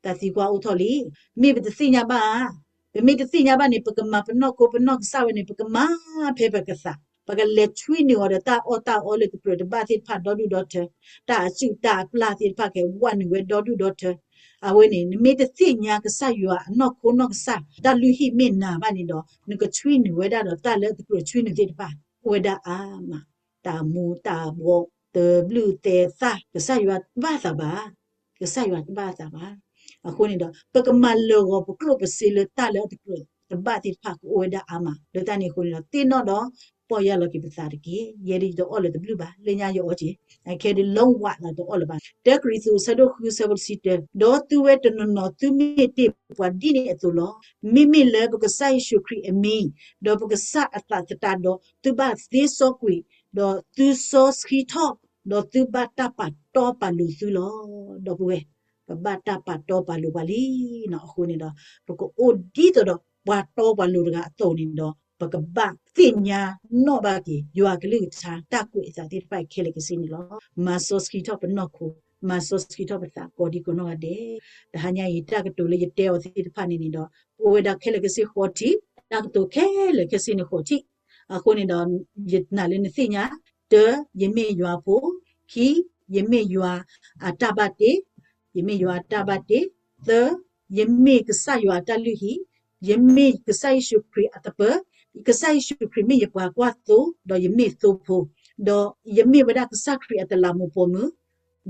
တၢ်သံကွၢ်အိၣ်ထီၣ်လံ, မ့ၢ်ပတသ့ၣ်ညါဘၣ်ဧါ. ပမ့ၢ်တသ့ၣ်ညါဘၣ်န့ၣ် ပကမၤပနီၢ်ခိ ပနီၢ်ကစၢ်ဝဲန့ၣ် ပကမၤဖဲပကသး, ပကလဲၤဆွံနုာ်အီၤဒီးတၢ်အီၣ်တၢ်အီလၢတကြၢးတဘၣ်သ့ၣ်တဖၣ်ဒီဒူၣ်ဒီထၢ, တၢ်အစုၣ်တၢ်အပျၢ်သ့ၣ်တဖၣ်ကဝးနုာ်ဝဲဒီဒူၣ်ဒီထၢ. အဝဲန့ၣ် နမ့ၢ်တသ့ၣ်ညါကစၢ်ယွၤအနီၢ်ခိနီၢ်ကစၢ် တၢ်လုၢ်ဟံၣ်မ့ၢ်နၤဘၣ်န့ၣ်ဒီး နကဆွံနုာ်ဝဲဒၣ်ဒီးတၢ်လၢတကြၢးဆွံနုာ်သ့ၣ်တဖၣ် အိၣ်ဝဲဒၣ်အါမး, တၢ်မူၤတၢ်ဘှီး တဘျုးသဲးသၣ် ကစၢ်ယွၤတဘၣ်သးဘၣ်, ကစၢ်ယွၤတဘၣ်သးဘၣ်. အဃိန့ၣ်ဒီး ပကမၤလၢာ်ဂီၤပကျိၣ်ပစ့လၢတၢ်လၢအတကြၢးတဘၣ်သ့ၣ်တဖၣ်ကအိၣ်ဝဲဒၣ်အါမး. လၢတၢ်န့ၣ်အဃိန့ၣ်ဒီး သ့ၣ်နီၣ်ဒီး ပီၢ်ယၢ်လီၤက့ၤပသးတက့ၢ်. ယဲဒၣ်ယတအီၣ်လၢတဘျုးဘၣ်, လၢညါယအီၣ်က့ၤ, ခဲဒ်လီဝးလီၤတအီၣ်လၢၤဘၣ်. တၢကရံၣ်သူး အဆၢဒိၣ်ဃု အဆၢဖိတဆံတၢ, ဒီးသုဝဲတနီၤနီၤသုမ့ၢ်တ့ၢ်ပှၤဒ်န့ၣ်အသိးလီၤ. မ့မ့ၢ်လၢပကစၢ်ယ့ၣ်ၡူးခရံာ်အမံၤ, ဒီးပကစၢ်အသးသတးဒီး, သုဘၣ်သ့စီကွံာ်, ဒီးသုစီဆှံထီၣ်, ဒီးသုဘၣ်တၢ်ပာ်တီပာ်လိၤသုလီၤ. ဒီပုၢ်ဝဲၢ်, ပဘၣ်တၢ်ပာ်တီပာ်လိၤပှၤလံနီၤ. အဃိန့ၣ်ဒီး, ပကအိၣ်ဒ်သိးဒီးပှၤတီပှၤလိၤတဂၤအသိးန့ၣ်ဒီး, ပကဘၣ်သ့ၣ်ညါနီၣ်ဘၣ်က့ၤ ယွၤကလုၢ်ကထါ တၢ်ကွဲးအသးသ့ၣ်တဖၣ်အံၤခဲလၢာ်ခဲဆ့န့ၣ်လီၤ. မၤစီဆှံထီၣ်ပနီၢ်ခိ, မၤစီဆှံထီၣ်ပသးကိးဒံကိးနီၢ်ဂၤဒဲး. တဟါညါအံၤ တၢ်ကတိၤလၢယတဲအီၤသ့ၣ်တဖၣ်န့ၣ်န့ၣ်ဒီး, အိၣ်ဝဲဒၣ်ခဲလၢာ်ခဲဆ့ဃိးထံး, တၢ်ကတိၤခဲလၢာ်ခဲဆ့န့ၣ်ဃိးထံး. အဃိန့ၣ်ဒီး, ယနာ်လၢနသ့ၣ်ညါ, တၢ, ယမ့ၢ်ယွၤအဖိ, ခံ, ယမ့ၢ်ယွၤအတၢ်ဘၣ်တ့, ယမ့ၢ်ယွၤအတၢ်ဘၣ်တ့, သၢ, ယမ့ၢ်ကစၢ်ယွၤအတၢ်လုၢ်ဟံၣ်, ယမ့ၢ်ကစၢ်ယ့ၣ်ၡူးခရံာ်အသပၢၤ, ကစၢ်ယ့ၣ်ၡူးခရံာ်မ့ၢ်ယပှၤကွၢ်သိ, ဒီးယမ့ၢ်သိဖိ, ဒီးယမ့ၢ်ဝဲဒၣ်ကစၢ်ခရံာ်အတလးမူပိာ်မုၣ်,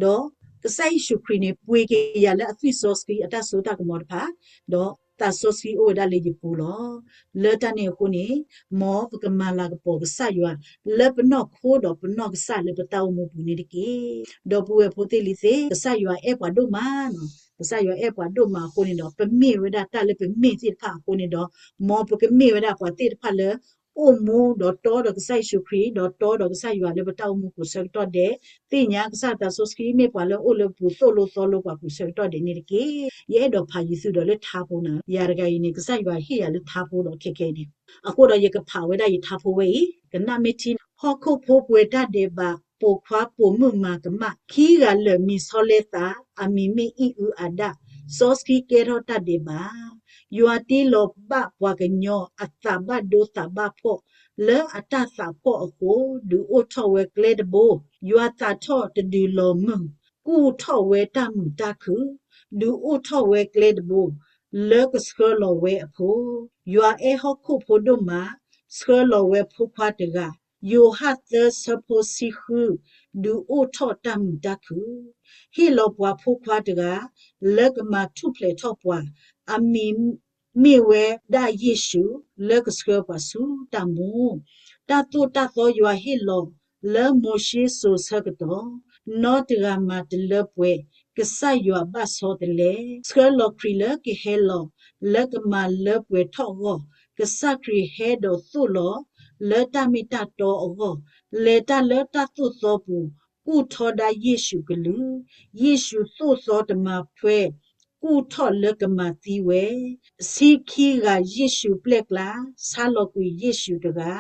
ဒီးကစၢ်ယ့ၣ်ၡူးခရံာ်န့ၣ် ပှ့ၤက့ၤယၤလၢအသွံၣ်စီဆှံအတၢ်စိတၢ်ကမီၤတဖၣ်, ဒီးသးစီဆှံအိၣ်ဝဲဒၣ်လၢယပူၤလီၤ. လၢတၢ်န့ၣ်အဃိန့ၣ်, မ်ပကမၤလၤကပီၤကစၢ်ယွၤ လၢပနီၢ်ခိဒီးပနီၢ်ကစၢ်လၢပတၢ်အိၣ်မူပူၤန့ၣ်တက့ၢ်. ဒီပုၢ်ဝဲၢ်ဖိသ့ၣ်လံၤသ့ၣ်, ကစၢ်ယွၤအဲၣ်ပှၤဒိၣ်မး, ကစၢ်ယွၤအဲၣ်ပှၤဒိၣ်မးအဃိန့ၣ်ဒီး, ပမ့ၢ်ဝဲဒၣ်တၢ်လၢပမ့ၢ်သ့ၣ်တဖၣ်အဃိန့ၣ်ဒီး, မ်ပကမ့ၢ်ဝဲဒၣ်ပှၤသ့ၣ်တဖၣ်လၢ အိၣ်မူဒီးတီဒီးကစၢ်ယ့ၣ်ၡူးခရံာ်, ဒီးတီဒီးကစၢ်ယွၤလၢပတၢ်အိၣ်မူပူၤဆၢကတီၢ်ဒဲး, သ့ၣ်ညါကစၢ်သးစီဆှံမ့ၢ်ပှၤလၢအိၣ်လၢပူၤသိၣ်လိသီလိပှၤပူၤဆၢကတီၢ်ဒဲးန့ၣ်တက့ၢ်. ယအဲၣ်ဒိးဖးယံၤသုဒီးလၢထါဖိန့ၣ်, ယၤတဂၤအံၤန့ၣ် ကစၢ်ယွၤဟ့ၣ်ယၤလၢထါဖိဒီးခဲခဲအံၤန့ၣ်, အဃိဒီးယကဖးဝဲဒၣ်ယထါဖိဝဲအံၤ, ကနၣ်မ့ၢ်ထံ, ဟီၣ်ခိၣ်ဖိပှဲၤတၢ်ဒဲးဘး, ပိာ်ခွါပိာ်မုၣ်မၤကမၣ်, ခံဂၤလၢာ်မံၤဆီလဲသး, အမံၤမ့ၢ်အံၣ်အုအၤဒၣ်, စီဆှံကဲထီၣ်တၢ်ဒဲးဘး ယွၤတ့လီၤဘၣ်ပှၤကညီအသးဘၣ်ဒိသးဘၣ်ဖှီၣ် လၢအတၢ်သးဖှီၣ်အဃိ, ဒုးအိၣ်ထီၣ်ဝဲကျဲတဘိ, ယွၤသးထီၣ်တဒုးလီၤမုၢ်, ကူၣ်ထီၣ်ဝဲတၢ်မုာ်တၢ်ခုၣ်, ဒုးအိၣ်ထီၣ်ဝဲကျဲတဘိ, လၢကဆှၢလီၤဝဲအဖိ, ယွၤအဲၣ်ဟီၣ်ခိၣ်ဖိဒိၣ်မး, ဆှၢလီၤဝဲဖိခွါတဂၤ, ယိၤဟၣ်သၢဆၢဖိဆံဃု, ဒုးအိၣ်ထီၣ်တၢ်မုာ်တၢ်ခုၣ်, ဟ့ၣ်လီၤပှၤဖိခွါတဂၤ, လၢကမၤထူၣ်ဖျဲးထီၣ်ပှၤ, အမံၤ မ့ၢ်ဝဲဒၣ်ယ့ၣ်ၡူး, လၢကဆှၢပှၤဆူတၢ်မူ, တၢ်သိၣ်တၢ်သီယွၤဟ့ၣ်လီၤ, လၢမိၤၡ့စိၤဆၢကတီၢ်, နီတဂၤမၤတလၢပှဲၤ, ကစၢ်ယွၤဘၣ်ဆီတလဲ, ဆှၢလီၤခရံာ်လၢကဟဲလီၤ, လၢကမၤလၢပှဲၤထီၣ်အဂီၢ်, ကစၢ်ခရံာ်ဟဲဒီးသိၣ်လီၤ, လၢတၢ်မ့ၢ်တၢ်တီအဂီၢ်, လဲၤတၢ်လၢတၢ်သိၣ်သီပူၤ, ကူၣ်ထီဒါယ့ၣ်ၡူးကလုၢ်, ယ့ၣ်ၡူးသိၣ်သီတမၤထွဲ, ကူၣ်ထီၣ်လၢကမၤသံဝဲ, ဆံခံဂၤယ့ၣ်ၡူးပျဲၢ်ကျါ, ဆါလီၤကွံာ်ယ့ၣ်ၡူးတဂၤ,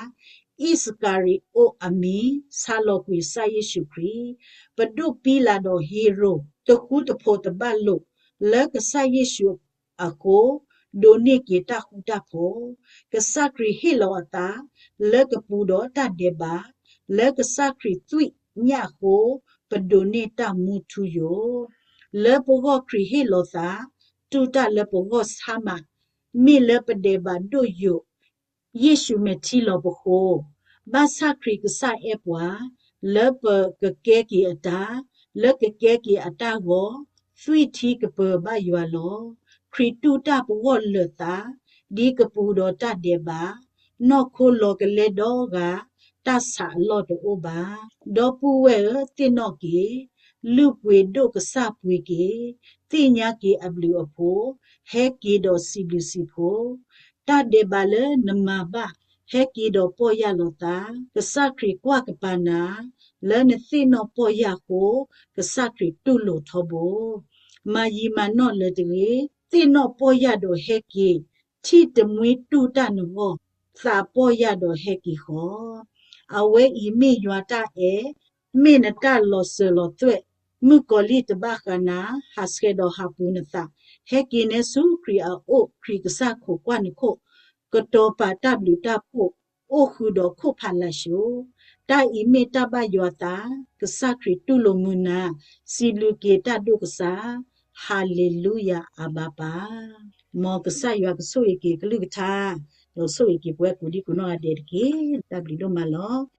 အံၣ်စကၤရံၤအိၣ်အမံၤ, ဆါလီၤကွံာ်ကစၢ်ယ့ၣ်ၡူးခရံာ်, ပဒိၣ်ပံလးဒီးဟ့ရိၣ်, တဃူတဖိးတဘၣ်လိာ်, လၢကစၢ်ယ့ၣ်ၡူးအဃိ, ဒိးန့ၢ်က့ၤတၢ်ဃူတၢ်ဖိး, ကစၢ်ခရံာ်ဟ့ၣ်လီၤအသး, လၢကပူၤဒီးတၢ်ဒဲးဘး, လၢကစၢ်ခရံာ်သွံၣ်ညၣ်အဃိ, ပဒိးန့ၢ်တၢ်မူထူယိာ်, လၢပဂီၢ်ခရံာ်ဟ့ၣ်လီၤသး, တူၢ်တၢ်လၢပဂီၢ်ဆါမး, မ့ၢ်လၢပဒဲးဘးဒိၣ်ယိာ်, ယ့ၣ်ၡူးမဲာ်ထံလီၤပဃိ, ဘၣ်ဆၣ်ခရံာ်ကစၢ်အဲၣ်ပှၤ, လၢပကကဲက့ၤအတၢ်, လၢကကဲက့ၤအတၢ်ဂီၤ, သွံၣ်ထံကပၢၤဘၣ်ယွၤလီၤ. ခရံာ်တူၢ်တၢ်ပဂီၢ်လၢာ်သး, ဒ်ကပူၤဒီးတၢ်ဒဲးဘး, နီၢ်ခိလီၤကလဲဒီဂၤ, တၢ်ဆးအလီၢ်တအိၣ်ဘၣ်. ဒီပုၢ်ဝဲၢ်ဧၢ, သ့ၣ်နီၣ်က့ၤ, လုၢ်ပှ့ၤဒိၣ်ကစၢ်ပှ့ၤက့ၤ, သ့ၣ်ညါက့ၤအဘျုးအဖှိၣ်, ဟဲက့ၤဒီးစံးဘျုးစံးဖှိၣ် တၢ်ဒဲးဘးလၢနမၤဘၣ်, ဟဲက့ၤဒီးပီၢ်ယၢ်လီၤသး, ကစၢ်ခရံာ်ကွၢ်ကပၤနၤ, လၢနသ့ၣ်နီၣ်ပီၢ်ယၢ်အဃိ, ကစၢ်ခရံာ်တူၢ်လိာ်ထီဘိ. မၤယံာ်မၤနီၢ်လၢၤတဂ့ၤ, သ့ၣ်နီၣ်ပီၢ်ယၢ်ဒီးဟဲက့ၤ, ထံၣ်တမှံတူၢ်တၢ်နဂီၢ်, သးပီၢ်ယၢ်ဒီးဟဲက့ၤဃီ အဝဲအံၤမ့ၢ်ယွၤတၢ်အဲၣ်, မ့ၢ်နတၢ်လီၤစၢၤလီၤသွဲၣ်, မုၣ်ကီၤလံၢ်တဘၣ်ဃးနၤ, ဟးဆှဲးဒီးဟးပူၤနသး, ဟဲက့ၤနဲဆူခရံာ်အအိၣ်, ခရံာ်ကစၢ်ခိးကွၢ်နခိၣ်, ကတီၤပာ်တၢ်ဘျုးတၢ်ဖှိၣ်, အိၣ်ဃုာ်ဒီးခိၣ်ဖးလၤၡိ, တၢ်အံၤမ့ၢ်တၢ်ဘၣ်ယွၤသး, ကစၢ်ခရံာ်တူၢ်လိာ်မုာ်နၤ, စံးဘျုးက့ၤတၢ်ဒိၣ်ကစၢ်, ဟၤလ့လူယၤ အၤဘၤပၢ်. မ်ကစၢ်ယွၤကဆိၣ်ဂ့ၤက့ၤကလုၢ်ကထါ, ဒီးဆိၣ်ဂ့ၤက့ၤပဝဲကိးဒံကိးနီၢ်ဂၤဒဲးတက့ၢ်. တၢ်ဘျုးဒိၣ်မးလီၤ.